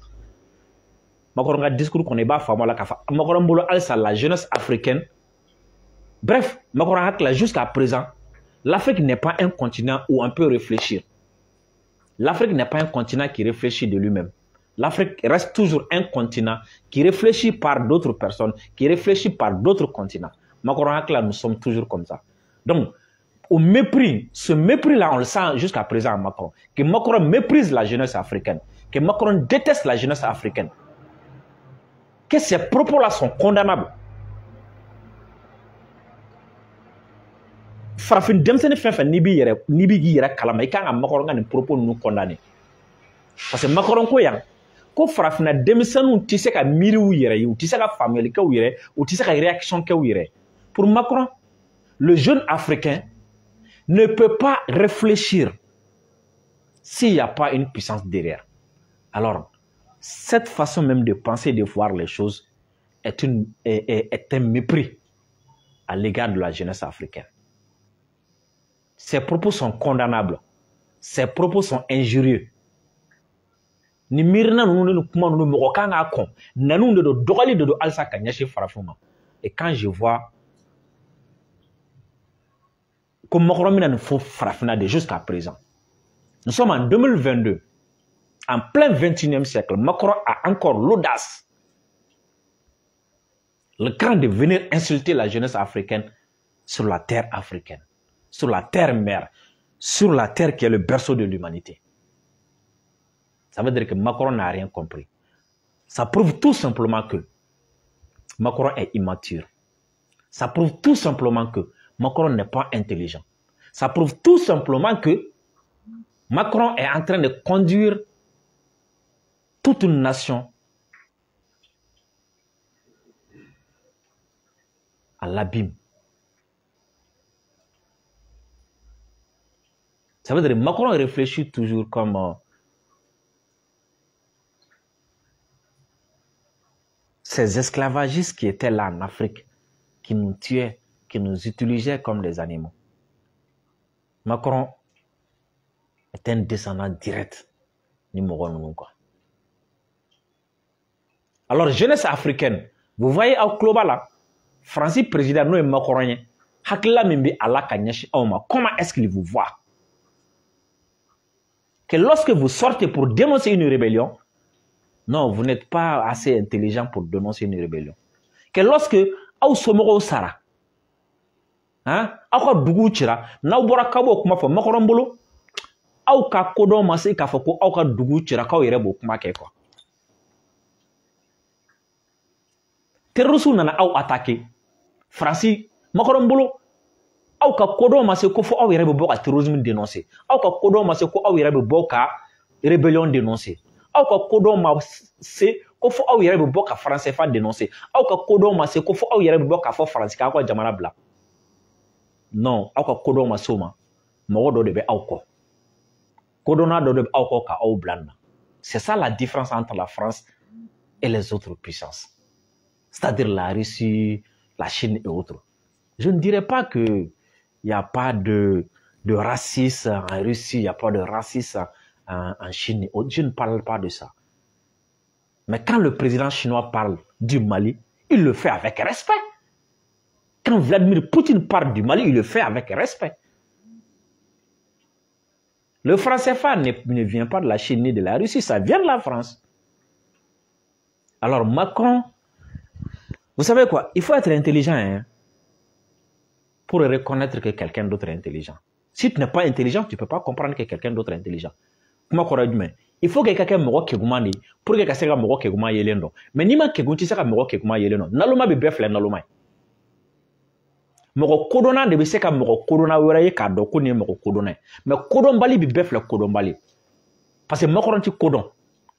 Macron ka discours kɔnɔ, i b'a faamu a la k'a fɔ Macron bolo halisa la jeunesse africaine. Bref, Macron hakili la jusqu'à présent, l'Afrique n'est pas un continent où on peut réfléchir. L'Afrique n'est pas un continent qui réfléchit de lui-même. L'Afrique reste toujours un continent qui réfléchit par d'autres personnes, qui réfléchit par d'autres continents. Macron hakili la, nous sommes toujours comme ça. Donc, au mépris, ce mépris-là, on le sent jusqu'à présent à Macron. Que Macron méprise la jeunesse africaine, que Macron déteste la jeunesse africaine. Que ces propos-là sont condamnables. Farafin denmisɛnnin fɛn fɛn n'i b'i yɛrɛ n'i b'i yɛrɛ kalama, i kan ka Macron ka nin propos ninnu condamner. Parce que Macron ko yan ko farafinna denmisɛnninw tɛ se ka miiri u yɛrɛ ye, u tɛ se ka faamuyali kɛ u yɛrɛ, u tɛ se ka réaction kɛ u yɛrɛ. Pour Macron, le jeune africain ne peut pas réfléchir s'il n'y a pas une puissance derrière. Alors, cette façon même de penser, de voir les choses est un mépris à l'égard de la jeunesse africaine. Ces propos sont condamnables. Ces propos sont injurieux. Ni miirina ninnu ni kuma ninnu mɔgɔ kan k'a kɔn naniw de don dɔgɔli de don halisa ka ɲɛsin farafinw ma. Et quand je vois ko Macron bɛna nin fɔ farafinna de jusqu'à présent, nous sommes en 2022, en plein 21e siècle, Macron a encore l'audace, le cran de venir insulter la jeunesse africaine sur la terre africaine, sur la terre mère, sur la terre qui est le berceau de l'humanité. Ça veut dire que Macron n'a rien compris. Ça prouve tout simplement que Macron est immature. Ça prouve tout simplement que Macron n'est pas intelligent. Ça prouve tout simplement que Macron est en train de conduire toute une nation à l'abîme. Ça veut dire que Macron réfléchit toujours comme ces esclavagistes qui étaient là en Afrique, qui nous tuaient, qui nous utilisaient comme des animaux. Macron est un descendant direct du Moro. Alors, jeunesse africaine, vous voyez au global là, Francis président nous est Macron, hakila mimbi ala ka ɲɛsin aw ma, comment est-ce qu'il vous voit? Que lorsque vous sortez pour dénoncer une rébellion, non, vous n'êtes pas assez intelligent pour dénoncer une rébellion. Que lorsque aw somɔgɔw sara, hein, aw ka dugu cira, n'aw bɔra k'aw b'o kuma fɔ Macron bolo, aw ka kodɔn ma se k'a fɔ ko aw ka dugu cira k'aw yɛrɛ b'o kuma kɛ quoi. Terroristes nana aw attaquer. Faransi Macron bolo, aw ka kodɔn ma se ko fɔ aw yɛrɛ bɛ bɔ ka terrorisme dénoncer. Aw ka kodɔn ma se ko aw yɛrɛ bɛ bɔ ka rébellion dénoncer. Aw ka kodɔn ma se ko fɔ aw yɛrɛ bɛ bɔ ka franc CFA dénoncer. Aw ka kodɔn ma se ko fɔ aw yɛrɛ bɛ bɔ k'a fɔ Faransi k'aw ka jamana bila. Non, aw ka kodɔn ma se o ma. Mɔgɔ dɔ de bɛ aw kɔ. Kodɔnna dɔ de bɛ aw kɔ ka aw bila nin na. C'est ça la différence entre la France et les autres puissances. C'est-à-dire la Russie, la Chine et autres. Je ne dirais pas qu'il n'y a pas de racisme en Russie, il n'y a pas de racisme en Chine et autres. Je ne parle pas de ça. Mais quand le président chinois parle du Mali, il le fait avec respect. Quand Vladimir Poutine parle du Mali, il le fait avec respect. Le franc CFA ne vient pas de la Chine ni de la Russie, ça vient de la France. Alors Macron, vous savez quoi? Il faut être intelligent, hein, pour reconnaître que quelqu'un d'autre est intelligent. Si tu n'es pas intelligent, tu ne peux pas comprendre que quelqu'un d'autre est intelligent. Comment il faut que quelqu'un mɔgɔ keguman de pour que ka se ka mɔgɔ keguman yelen dɔn. Mais n'i ma kegun, tɛ se ka mɔgɔ keguman yelen dɔn. Naloma bɛ bɛɛ filɛ naloma ye. Mɔgɔ kodɔnna de bɛ se ka mɔgɔ kodɔnna wɛrɛ ye k'a dɔn ko nin ye mɔgɔ kodɔnna ye. Mais kodɔnbali bɛ bɛɛ filɛ kodɔnbali. Parce que Macron tɛ kodɔn.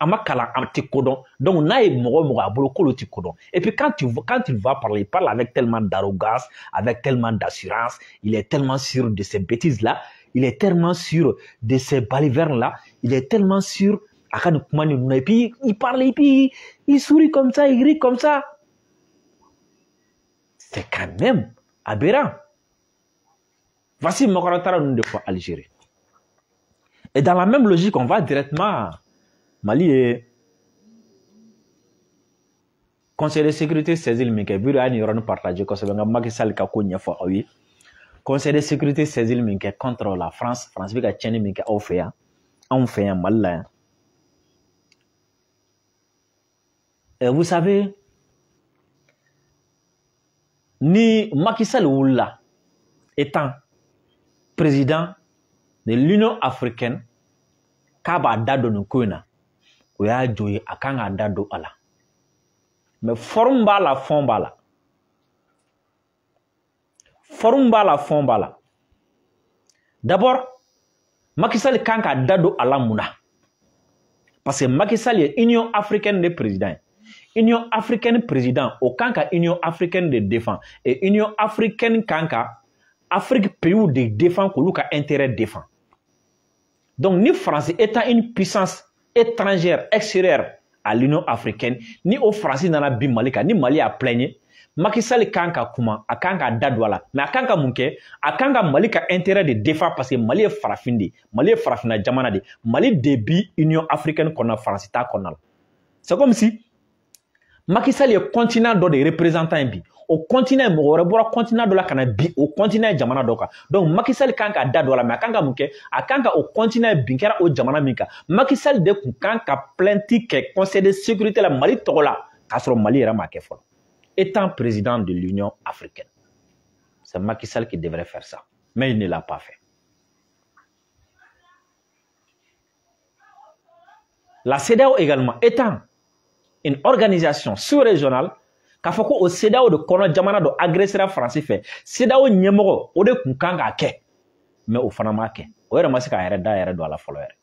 A ma kalan, a tɛ kodɔn. Donc n'a ye mɔgɔ mɔgɔ a bolo k'olu tɛ kodɔn. Et puis quand il va parler, il parle avec tellement d'arrogance, avec tellement d'assurance, il est tellement sûr de ces bêtises-là, il est tellement sûr de ces balivernes-là, il est tellement sûr a ka nin kuma ninnu na. Et puis il parle, et puis il sourit comme ça, il rit comme ça. C'est quand même aberrant. Voici Macron taara ninnu de fɔ Algérie. Et dans la même logique, on va directement Mali ye Conseil de sécurité saisili min kɛ, vidéo a ye nin yɔrɔnin partager kosɛbɛ, n ka Macky Sall ka ko ɲɛfɔ aw ye. Conseil de sécurité saisili min kɛ contre la France, France bɛ ka tiɲɛni min kɛ aw fɛ yan, anw fɛ yan Mali la yan. Et vous savez, ni Macky Sall wulila étant président de l'Union africaine k'a b'a da don nin ko in na, o y'a jɔ ye, a kan k'a da don a la. Mais forme b'a la, fond b'a la. Forme b'a la, fond b'a la. D'abord, Macky Sall kan k'a da don a la mun na? Parce que Macky Sall ye Union africaine de président ye. Union africaine président, o kan ka Union africaine de défend. Et Union africaine kan ka Afrique pays de défend, k'olu ka intérêt défend. Donc ni France étant une puissance étrangère, extérieure à l'Union africaine, ni o Faransi nana bin Mali kan, ni Mali y'a plaigné, Macky Sall kan ka kuma, a kan ka da don a la, mais a kan ka mun kɛ? A kan ka Mali ka intérêt de défendre parce que Mali ye farafin de ye, Mali ye farafinna jamana de ye, Mali de bi Union africaine kɔnɔna, Faransi t'a kɔnɔna la. C'est comme si Macky Sall ye continent dɔ de représentant ye bi. O continent mɔgɔ wɛrɛ bɔra continent dɔ la ka na bi o continent jamana dɔ kan. Donc Macky Sall kan ka da don a la, mais a kan ka mun kɛ? A kan ka o continent bin kɛra o jamana min kan, Macky Sall de kun kan ka plainte kɛ Conseil de sécurité la Mali tɔgɔ la, k'a sɔrɔ Mali yɛrɛ m'a kɛ fɔlɔ. Étant président de l'Union africaine, c'est Macky Sall qui devrait faire ça, mais il ne l'a pas fait. La CEDEAO également, étant une organisation sous-régionale, k'a fɔ ko o CEDEAO de kɔnɔ jamana dɔ agressera Faransi fɛ, CEDEAO ɲɛmɔgɔ o de kun kan k'a kɛ, mais o fana m'a kɛ, o yɛrɛ ma se k'a yɛrɛ da yɛrɛ don a la fɔlɔ yɛrɛ.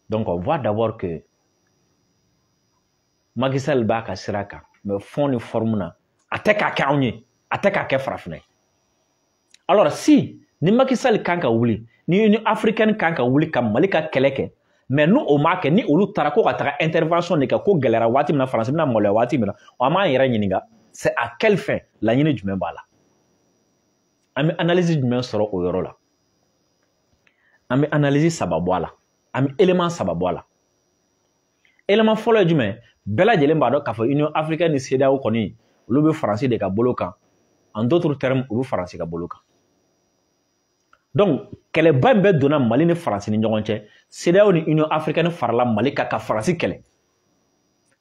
Donc on voit d'abord que Macky Sall b'a ka sira kan, mais fond ni forme na a tɛ k'a kɛ anw ye, a tɛ k'a kɛ farafinna ye. Alors si ni Macky Sall kan ka wuli, ni Union africaine kan ka wuli ka Mali ka kɛlɛ kɛ, mais n'u o m'a kɛ, ni olu taara ko ka taga intervention de kɛ, ko gɛlɛyara waati min na, Faransi bɛna maloya waati min na, an b'an yɛrɛ ɲininka, c'est à quelle fin, laɲini jumɛn b'a la? An bɛ analyse jumɛn sɔrɔ o yɔrɔ la? An bɛ analyse saba bɔ a la, an bɛ élément saba bɔ a la. Élément fɔlɔ ye jumɛn? Bɛɛ lajɛlen b'a dɔn k'a fɔ Union africaine ni CEDEAO kɔni, olu bɛ Faransi de ka bolo kan. En d'autres termes, u bɛ Faransi ka bolo kan. Donc kɛlɛba in bɛɛ donna Mali ni Faransi ni ɲɔgɔn cɛ. CEDEAO ni Union africaine farala Mali kan ka Faransi kɛlɛ.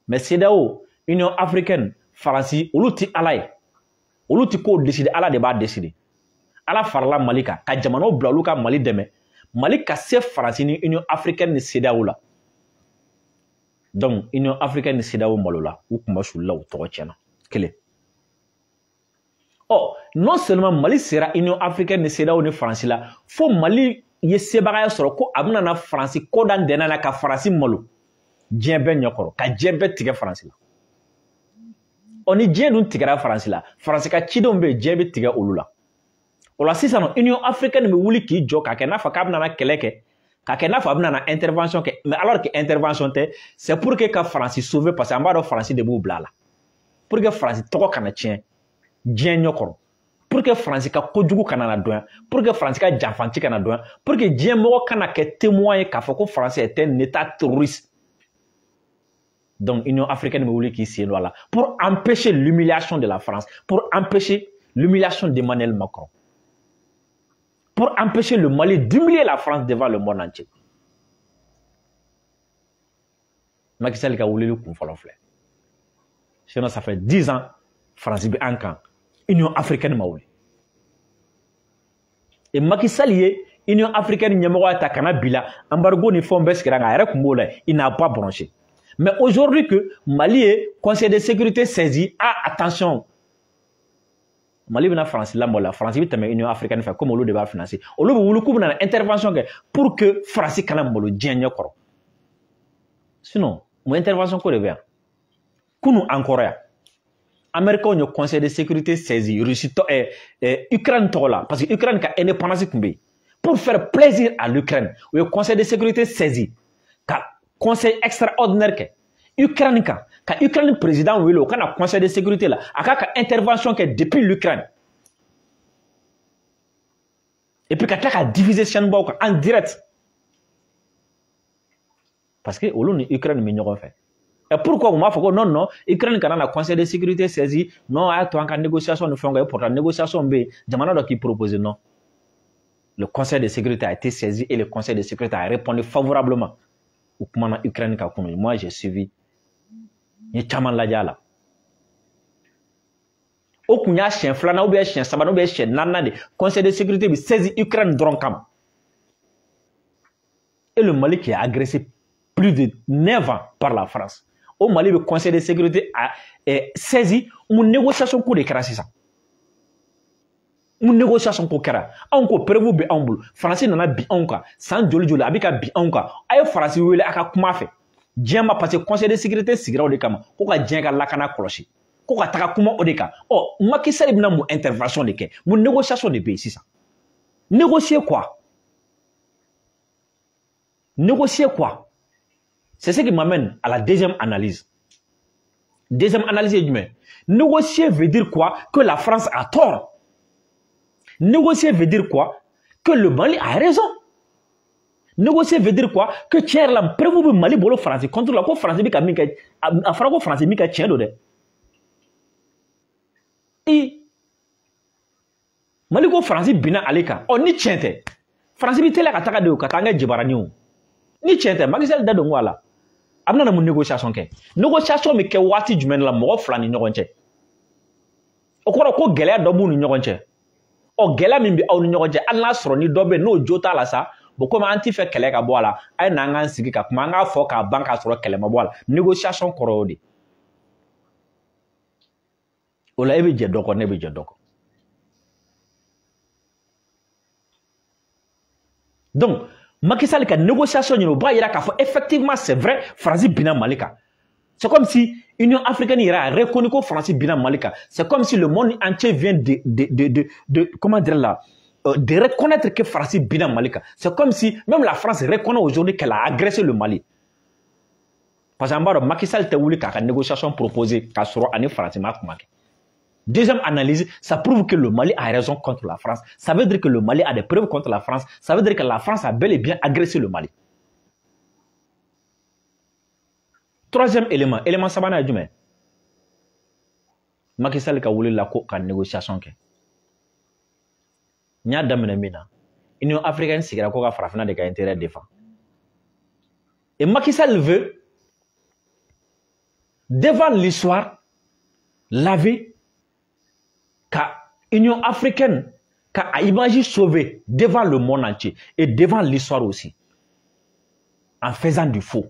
Mais CEDEAO, Union africaine, Faransi, olu ti Ala ye. Olu ti kow décider, Ala de b'a décider. Ala farala Mali kan ka jamanaw bila olu ka Mali dɛmɛ. Mali ka se Faransi ni Union africaine ni CEDEAO la. Donc Union africaine ni CEDEAO malola, u kun ma sulila, u tɔgɔ tiɲɛna. Kelen. Oh, non seulement Mali sera Union africaine ni CEDEAO ni Faransi la, fo Mali ye sebagaya sɔrɔ ko a bɛna na Faransi ko da dɛnɛ la ka Faransi malo diɲɛ bɛɛ ɲɛkɔrɔ, ka diɲɛ bɛɛ tigɛ Faransi la. Ɔ ni diɲɛ dun tigɛra Faransi la, Faransi ka cidenw bɛ yen, diɲɛ bɛ tigɛ olu la. O la sisan nɔ, Union africaine bɛ wuli k'i jɔ k'a kɛ n'a fɔ k'a bɛna na kɛlɛ kɛ, k'a kɛ n'a fɔ a bɛna na intervention kɛ, mais alors que intervention tɛ, c'est pour que ka Faransi sauver, parce que an b'a dɔn Faransi de b'u bila a la, pour que Faransi tɔgɔ kana tiɲɛ diɲɛ ɲɛkɔrɔ, pour que Faransi ka kojugu kana na dɔnya, pour que Faransi ka janfanci kana dɔnya, pour que diɲɛ mɔgɔ kana kɛ témoin ye k'a fɔ ko Faransi est un état terroriste. Donc Union africaine bɛ wuli k'i sen don a la pour empêcher l'humiliation de la France, pour empêcher l'humiliation d'Emmanuel Macron, pour empêcher le Mali d'humilier la France devant le monde entier. Macky Sall ka wulili kun fɔlɔ filɛ. Sinon ça fait 10 ans France bɛ an kan, Union africaine ma wuli. Et Macky Sall ye Union africaine ɲɛmɔgɔya ta ka na bi la, embargo ni fɛnw bɛɛ sigira nka a yɛrɛ kun b'o la, il n'a pas bronché. Mais aujourd'hui que Mali ye Conseil de sécurité saisi, ah attention, Mali bɛna Faransi lamaloya, Faransi bɛ tɛmɛ Union africaine fɛ comme olu de b'a financer. Olu bɛ wuli k'u bɛna intervention kɛ pour que Faransi kana malo diɲɛ ɲɛkɔrɔ. Sinon mun intervention ko de bɛ yan? Kunun an kɔrɔ yan, Américains ye Conseil de sécurité saisi Russie Ukraine tɔgɔ la, parce que Ukraine ka indépendance tun bɛ yen. Pour faire plaisir à l'Ukraine, u ye Conseil de sécurité saisi ka conseil extraordinaire kɛ Ukraine kan, ka Ukraine président wele o ka na Conseil de sécurité la, a k'a ka intervention kɛ depuis l'Ukraine. Et puis ka tila ka diffuser chaîne baw kan en direct. Parce que olu ni Ukraine bɛ ɲɔgɔn fɛ. Et pourquoi on m'a dit non, non, Ukraine kana na Conseil de sécurité saisi, non, a to an ka négociation ni fɛnw kɛ, pourtant négociation bɛ yen, jamana dɔ k'i proposer, non. Le Conseil de sécurité a été saisi et le Conseil de sécurité a répondu favorablement. U kumana Ukraine ka kunu. Moi j'ai suivi. N ye caman lajɛ a la. O kun y'a siɲɛ filanan ou bien siɲɛ sabanan ou bien siɲɛ naaninan de Conseil de sécurité bɛ saisi Ukraine dɔrɔn kama. Et le Mali qui a agressé plus de 9 ans par la France. Au Mali, le Conseil de sécurité a saisi une négociation ko de kɛra sisan. Une négociation ko kɛra. Anw ko preuve bɛ anw bolo. Faransi nana bi anw kan. San joli joli a bɛ ka bi anw kan. A ye Faransi wele a ka kuma fɛ. Diɲɛ ma, parce que Conseil de sécurité sigira o de kama. Ko ka diɲɛ ka lakana kɔlɔsi. Ko ka taga kuma o de kan. Ɔ Macky Sall bɛna mun intervention de kɛ? Mun négociation de bɛ yen sisan? Négocier quoi? Négocier quoi? C'est ce qui m'amène à la deuxième analyse. Deuxième analyse est jumɛn? Négocier veut dire quoi? Que la France a tort. Négocier veut dire quoi? Que le Mali a raison. Négocier veut dire quoi? Que tiɲɛ yɛrɛ la preuve bɛ Mali bolo France contre la ko France bɛ ka min kɛ, a fɔra ko France min kɛ tiɲɛ don dɛ. I Mali ko France binna ale kan. Ɔ ni tiɲɛ tɛ, France bɛ teliya ka taga de o ka taa an kɛ jabaranin o. Ni tiɲɛ tɛ, Macky Sall da don ko a la. A bɛna mun négociation kɛ? Négociation bɛ kɛ waati jumɛn la mɔgɔ fila ni ɲɔgɔn cɛ? O kɔrɔ ko gɛlɛya dɔ b'u ni ɲɔgɔn cɛ. Ɔ gɛlɛya min bɛ aw ni ɲɔgɔn cɛ, hali n'a sɔrɔ ni dɔ bɛ yen n'o jo t'a la sa, bon komi an t'i fɛ kɛlɛ ka bɔ a la, a ye n'an k'an sigi ka kuma, an k'a fɔ k'a ban k'a sɔrɔ kɛlɛ ma bɔ a la. Négociation kɔrɔ y'o de. O la e bɛ jɛ dɔ kɔ, ne bɛ jɛ dɔ kɔ. Donc Macky Sall ka négociation ɲini, o b'a yira k'a fɔ effectivement c'est vrai, France binna Mali kan. C'est comme si Union africaine yɛrɛ a reconnu ko France binna Mali kan. C'est comme si le monde entier vient de comment dire là, de reconnaître que France binna Mali kan. C'est comme si même la France reconnaît aujourd'hui qu'elle a agressé le Mali. Parce qu'en bas, Macky Sall tɛ wuli k'a ka négociation proposer k'a sɔrɔ ani France ma kuma kɛ. Deuxième analyse, ça prouve que le Mali a raison contre la France. Ça veut dire que le Mali a des preuves contre la France. Ça veut dire que la France a bel et bien agressé le Mali. Troisième élément, élément sabanan ye jumɛn? Macky Sall ka wuli la ko ka négociation kɛ. N y'a daminɛ min na, Union africaine sigira ko ka farafinna de ka intérêt défend. Et Macky Sall veut, devant l'histoire, laver ka Union africaine ka image sauvée devant le monde entier et devant l'histoire aussi, en faisant du faux.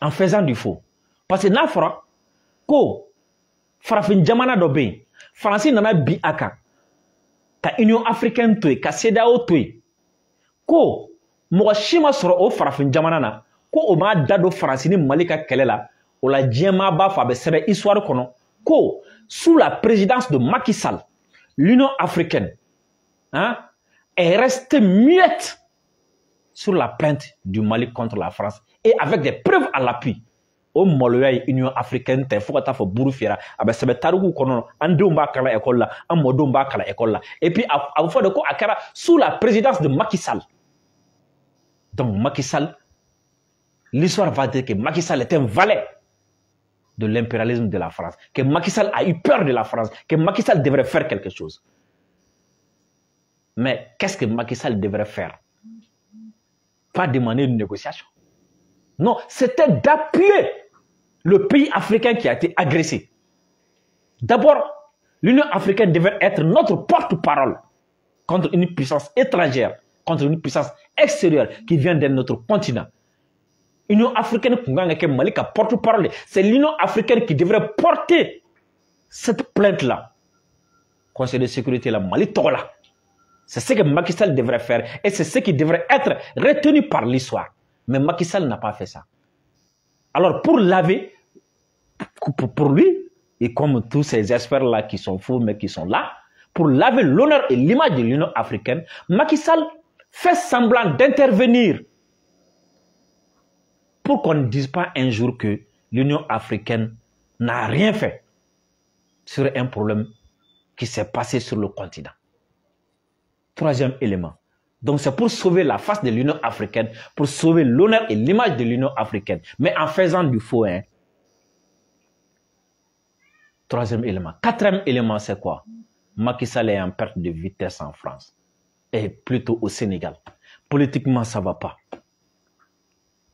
En faisant du faux. Parce que n'a fɔra ko farafin jamana dɔ bɛ yen, Faransi nana bin a kan ka Union africaine to yen, ka CEDEAO to yen, ko mɔgɔ si ma sɔrɔ o farafin jamana na ko o m'a da don Faransi ni Mali ka kɛlɛ la. O la diɲɛmaa b'a fɔ, a bɛ sɛbɛn histoire kɔnɔ ko sous la présidence de Macky Sall, l'Union africaine, hein, est restée muette sur la plainte du Mali contre la France et avec des preuves à l'appui. O maloya ye Union africaine tɛ fo ka taa fɔ buru fiyɛra, a bɛ sɛbɛn tariku kɔnɔ, an denw b'a kalan école la, an mɔdenw b'a kalan école la. Et puis a bɛ fɔ de ko a kɛra sous la présidence de Macky Sall. Donc Macky Sall, l'histoire va dire que Macky Sall est un valet de l'impérialisme de la France, que Macky Sall a eu peur de la France, que Macky Sall devrait faire quelque chose. Mais qu'est-ce que Macky Sall devrait faire? Pas demander une négociation. Non, c'était d'appuyer le pays africain qui a été agressé. D'abord, l'Union africaine devait être notre porte-parole contre une puissance étrangère, contre une puissance extérieure qui vient de notre continent. L'Union africaine, Mali ka porte-parole, c'est l'Union africaine qui devrait porter cette plainte-là. Conseil de sécurité, la Mali tɔgɔ la. C'est ce que Macky Sall devrait faire et c'est ce qui devrait être retenu par l'histoire. Mais Macky Sall n'a pas fait ça. Alors pour laver, pour lui, et comme tous ces experts-là qui sont faux mais qui sont là, pour laver l'honneur et l'image de l'Union africaine, Macky Sall fait semblant d'intervenir pour qu'on ne dise pas un jour que l'Union africaine n'a rien fait sur un problème qui s'est passé sur le continent. Troisième élément. Donc c'est pour sauver la face de l'Union africaine, pour sauver l'honneur et l'image de l'Union africaine, mais en faisant du faux. Hein. Troisième élément. Quatrième élément, c'est quoi? Macky Sall est en perte de vitesse en France, et plutôt au Sénégal. Politiquement, ça ne va pas.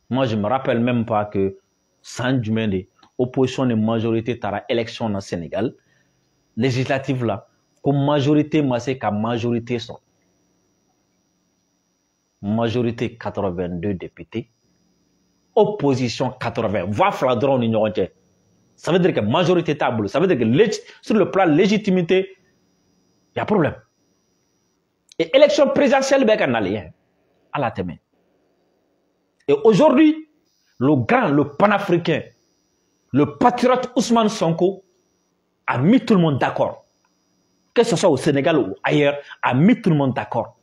Moi, je ne me rappelle même pas que sans Djumende, opposition de majorité tara élection au Sénégal, législative là, comme majorité massée qu'à majorité sont. Majorité 82 députés, opposition 80. Va fladron ignorant. Ça veut dire que majorité table, ça veut dire que sur le plan légitimité, il y a problème. Et élection présidentielle, ben, à la tête. Et aujourd'hui, le grand, le panafricain, le patriote Ousmane Sonko a mis tout le monde d'accord. Que ce soit au Sénégal ou ailleurs, a mis tout le monde d'accord.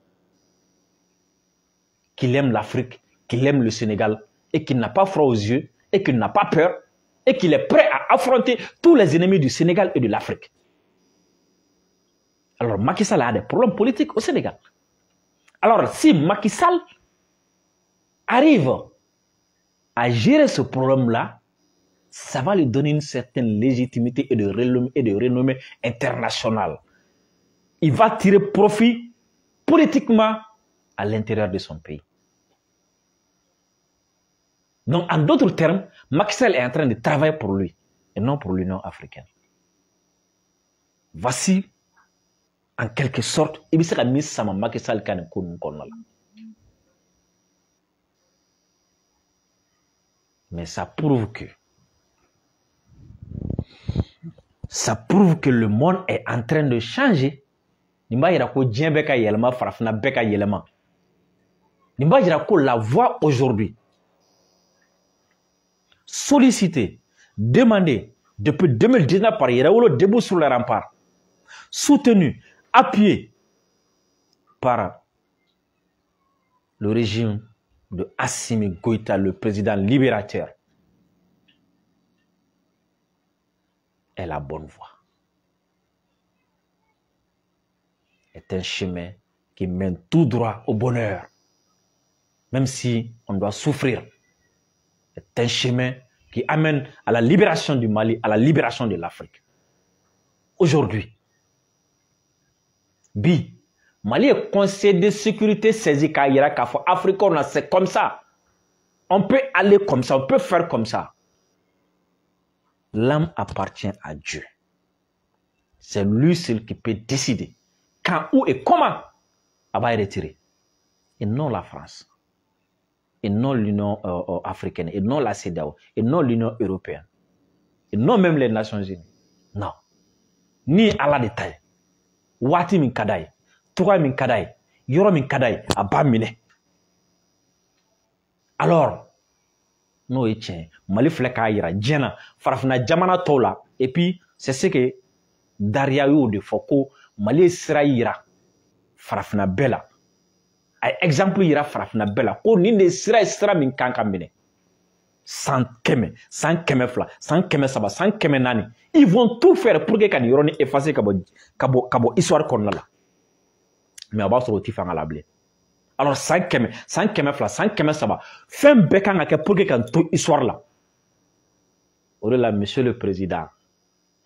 Qu'il aime l'Afrique, qu'il aime le Sénégal et qu'il n'a pas froid aux yeux et qu'il n'a pas peur et qu'il est prêt à affronter tous les ennemis du Sénégal et de l'Afrique. Alors Macky Sall a des problèmes politiques au Sénégal. Alors si Macky Sall arrive à gérer ce problème-là, ça va lui donner une certaine légitimité et de renommée internationale. Il va tirer profit politiquement à l'intérieur de son pays. Donc, en d'autres termes, Macky Sall est en train de travailler pour lui et non pour l'Union africaine. Voici, en quelque sorte, il sera mis sama Macky Sall kan ko là. Mais ça prouve que le monde est en train de changer. Nin b'a yira ko diɲɛ bɛ ka yɛlɛma, farafinna bɛɛ ka yɛlɛma. Nin b'a yira ko la voie aujourd'hui sollicitée, demandée depuis 2019 par Yɛrɛwolo Debout sur les remparts, soutenue, appuyée par le régime de Assimi Goïta, le président libérateur, est la bonne voie. Est un chemin qui mène tout droit au bonheur, même si on doit souffrir. Est un chemin qui amène à la libération du Mali, à la libération de l'Afrique. Aujourd'hui, bi, Mali est conseil de sécurité saisi k'a yira k'a fɔ Afrique, c'est comme ça. On peut aller comme ça, on peut faire comme ça. L'âme appartient à Dieu. C'est lui seul qui peut décider quand, où et comment elle va retirer. Et non la France. Et non l'Union africaine. Et non la CEDEAO. Et non l'Union européenne. Et non même les Nations Unies. Non. Ni Allah de ta ye. Waati min ka d'a ye. Cogoya min ka d'a ye. Yɔrɔ min ka d'a ye. A b'a minɛ. Alors, n'o ye tiɲɛ ye, Mali filɛ k'a yira diɲɛ na, farafinna jamana tɔw la. Et puis, c'est ce que Daria y'o de fɔ ko Mali ye sira yira farafinna bɛɛ la. A ye exemple yira farafinna bɛɛ la ko nin de sira ye sira min kan ka minɛ. 100 100, 100 200, 100 300, 100 400. Ils vont tout faire pour que ka nin yɔrɔnin effacer ka bɔ histoire kɔnɔna la. Mais a b'a sɔrɔ o ti fanga la bilen. Alors 100 100, 100 200, 100 300, fɛn bɛɛ kan ka kɛ pour que ka to histoire la. O de la, monsieur le président,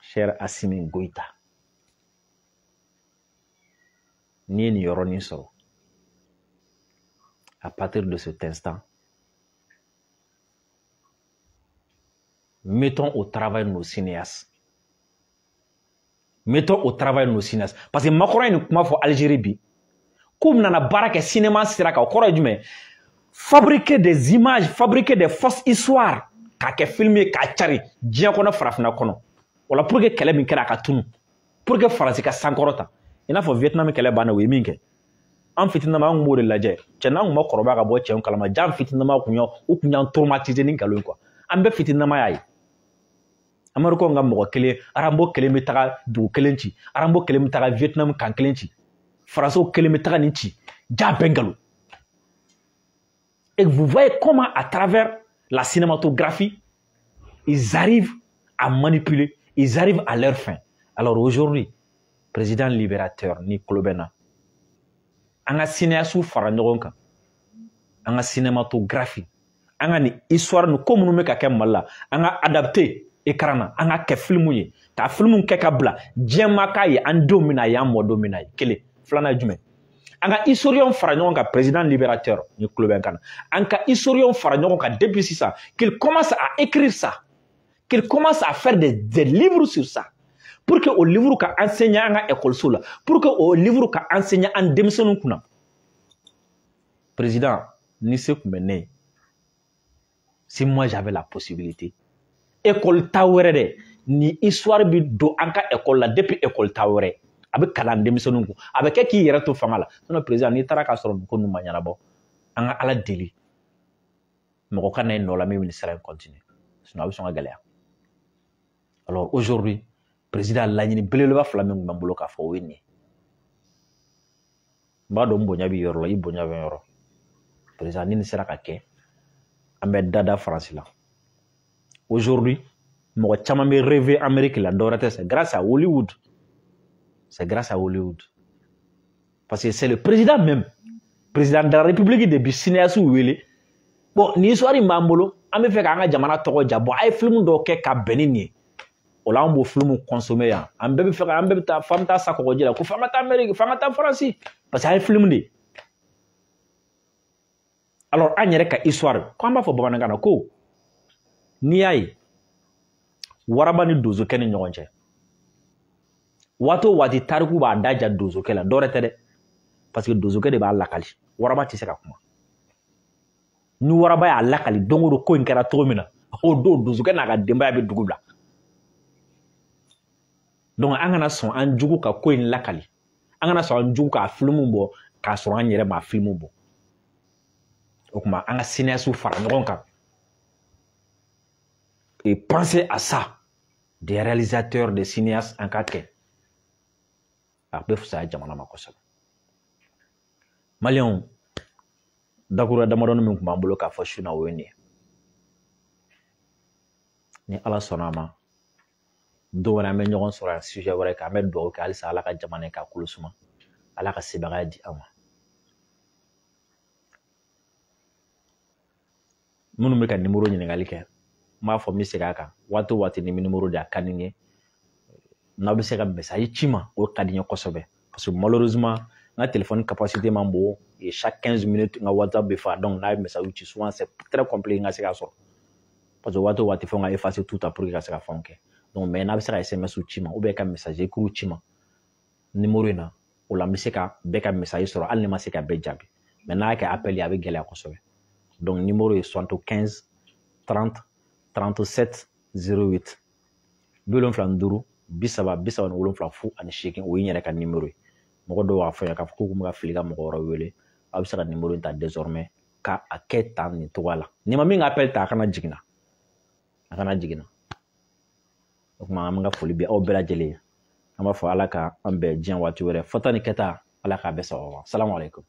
cher Assimi Goïta, n'i ye nin yɔrɔnin sɔrɔ, à partir de cet instant, mettons au travail nos cinéastes. Mettons au travail nos cinéastes. Parce que Macron ye nin kuma fɔ Algérie bi, k'u nana baara kɛ cinéma sira kan, o kɔrɔ ye jumɛn? Fabriquer des images, fabriquer des fausses histoires, k'a kɛ film ye k'a cari diɲɛ kɔnɔ, farafinna kɔnɔ. O la pour que kɛlɛ min kɛra a ka tunu, pour que Faransi ka sankɔrɔta. I n'a fɔ Vietnam kɛlɛ banna, o ye min kɛ. An fitininama an kun b'o de lajɛ. Cɛ n'an kun ma kɔrɔbaya ka bɔ cɛw kalama, ja an fitininama kun y'an, u kun y'an traumatiser ni nkalon ye quoi. An bɛɛ fitininama y'a ye. Américains ka mɔgɔ kelen, Rambo kelen bɛ taga dugu kelen ci, Rambo kelen bɛ taga Vietnam kan kelen ci, Français kelen bɛ taga nin ci, ja bɛɛ nkalon. Et vous voyez comment à travers la cinématographie, ils arrivent à manipuler, ils arrivent à leur fin. Alors aujourd'hui, président libérateur ni Klobena, an ka cinéaste fara ɲɔgɔn kan, an ka cinématographie, an ka nin histoire ni ko minnu bɛ ka kɛ Mali la, an ka adapter écran na, an ka kɛ film ye, ka film kɛ ka bila diɲɛ ma k'a ye an denw bɛna ye, an mɔdenw bɛna ye. Kelen, filanan ye jumɛn? An ka historien fara ɲɔgɔn kan, président libérateur ni tulo bɛ n kan na, an ka historien fara ɲɔgɔn kan depuis sisan, qu'il commence à écrire ça, qu'il commence à faire des livres sur ça, pour que o livre ka enseigner an ka école la, pour que o livre ka enseigner an denmisɛnninw kunna. Président, ni se tun bɛ ne ye, si moi j'avais la possibilité, école ta wɛrɛ dɛ, ni histoire bi don an ka école la depuis école ta wɛrɛ, a bɛ kalan denmisɛnninw kun, a bɛ kɛ k'i yɛrɛ to fanga la. Sinon président, n'i taara k'a sɔrɔ nin ko ninnu ma ɲɛnabɔ, an ka Ala deli mɔgɔ ka na i nɔ la min bɛ nin sira in continuer, sinon a bɛ sɔn ka gɛlɛya. Alors aujourd'hui, président, laɲini belebeleba fila min tun bɛ n bolo k'a fɔ o ye nin ye. N b'a dɔn n bonya b'i yɔrɔ la, i bonya bɛ n yɔrɔ. Président, ni nin sera ka kɛ, An bɛ dada Faransi la. Aujourd'hui, mɔgɔ caman bɛ rêver Amérique la, dɔwɛrɛ tɛ, c'est grâce à Hollywood. C'est grâce à Hollywood. Parce que c'est le président même, président de la République de bi cinéaste wele. Bon, nin histoire in b'an bolo, an bɛ fɛ k'an ka jamana tɔgɔ ja. Bon, a ye film dɔw kɛ ka bɛn ni nin ye. O la an b'o film consommer yan. An bɛɛ bɛ fɛ ka, an bɛɛ bɛ taa, f'an bɛ taa sa kɔgɔji la, ko f'an ka taa Amérique, f'an ka taa Faransi. Parce que an ye film de ye. Alors an yɛrɛ ka histoire, ko an b'a fɔ bamanankan na ko n'i y'a ye waraba ni donsokɛ ni ɲɔgɔn cɛ, waati o waati tariku b'a da ja donsokɛ la, dɔwɛrɛ tɛ dɛ, parce que donsokɛ de b'a lakali, waraba tɛ se ka kuma. Ni waraba y'a lakali don o don ko in kɛra cogo min na, o don donsokɛ n'a ka denbaya bɛ dugu bila. Donc an kana sɔn an jugu ka ko in lakali, an kana sɔn an jugu k'a filimu bɔ k'a sɔrɔ an yɛrɛ m'a filimu bɔ. O tuma an ka cinéastes fara ɲɔgɔn kan et penser à ça, des réalisateurs, des cinéastes an ka kɛ, a bɛ fisaya jamana ma kosɛbɛ. Maliyɛnw, dakuruya damadɔni min tun b'an bolo k'a fɔ su na, o ye nin ye. Ni Ala sɔnna a ma, don wɛrɛ an bɛ ɲɔgɔn sɔrɔ yan sujet wɛrɛ kan. An bɛ dugawu kɛ halisa Ala ka jamana in k'a kolo suma, Ala ka sebagaya di an ma. Minnu bɛ ka nimoro ɲininkali kɛ, n b'a fɔ n bɛ segin a kan, waati o waati ni bɛ nimoro di a ka di n ye, n'aw bɛ se ka message ci ma, o ka di n ye kosɛbɛ. Parce que malheureusement n ka téléphone capacité man bon et chaque 15 minutes n ka WhatsApp bɛ fa, donc n'a ye message ci souvent c'est très compliqué n ka se k'a sɔrɔ, parce que waati o waati fo n ka effacer tout ta pour que ka se ka fɛnw kɛ. Donc mais n'a bɛ se ka SMS ci ma ou bien ka message écrit ci ma numéro in na, o la n bɛ se ka bɛɛ ka message sɔrɔ hali ni ma se ka bɛɛ jaabi. Mais n'a y'a kɛ appel ye, a bɛ gɛlɛya kosɛbɛ. Donc numéro ye 75 30 37 08, 75 30 37 0 8, o ye n yɛrɛ ka numéro ye. Mɔgɔ dɔw b'a fɔ yan k'a fɔ k'u kun bɛ ka fili ka mɔgɔ wɛrɛ wele, aw bɛ se ka numéro in ta désormais ka a kɛ tan nin cogoya la. N'i ma min ka appel ta, a kana jigin na, a kana jigin na. O tuma an bɛ ka foli bi aw bɛɛ lajɛlen ye. An b'a fɔ Ala ka an bɛn diɲɛ waati wɛrɛ, fɔta ni kɛta, Ala k'a bɛɛ sababu. Salamu aleykum.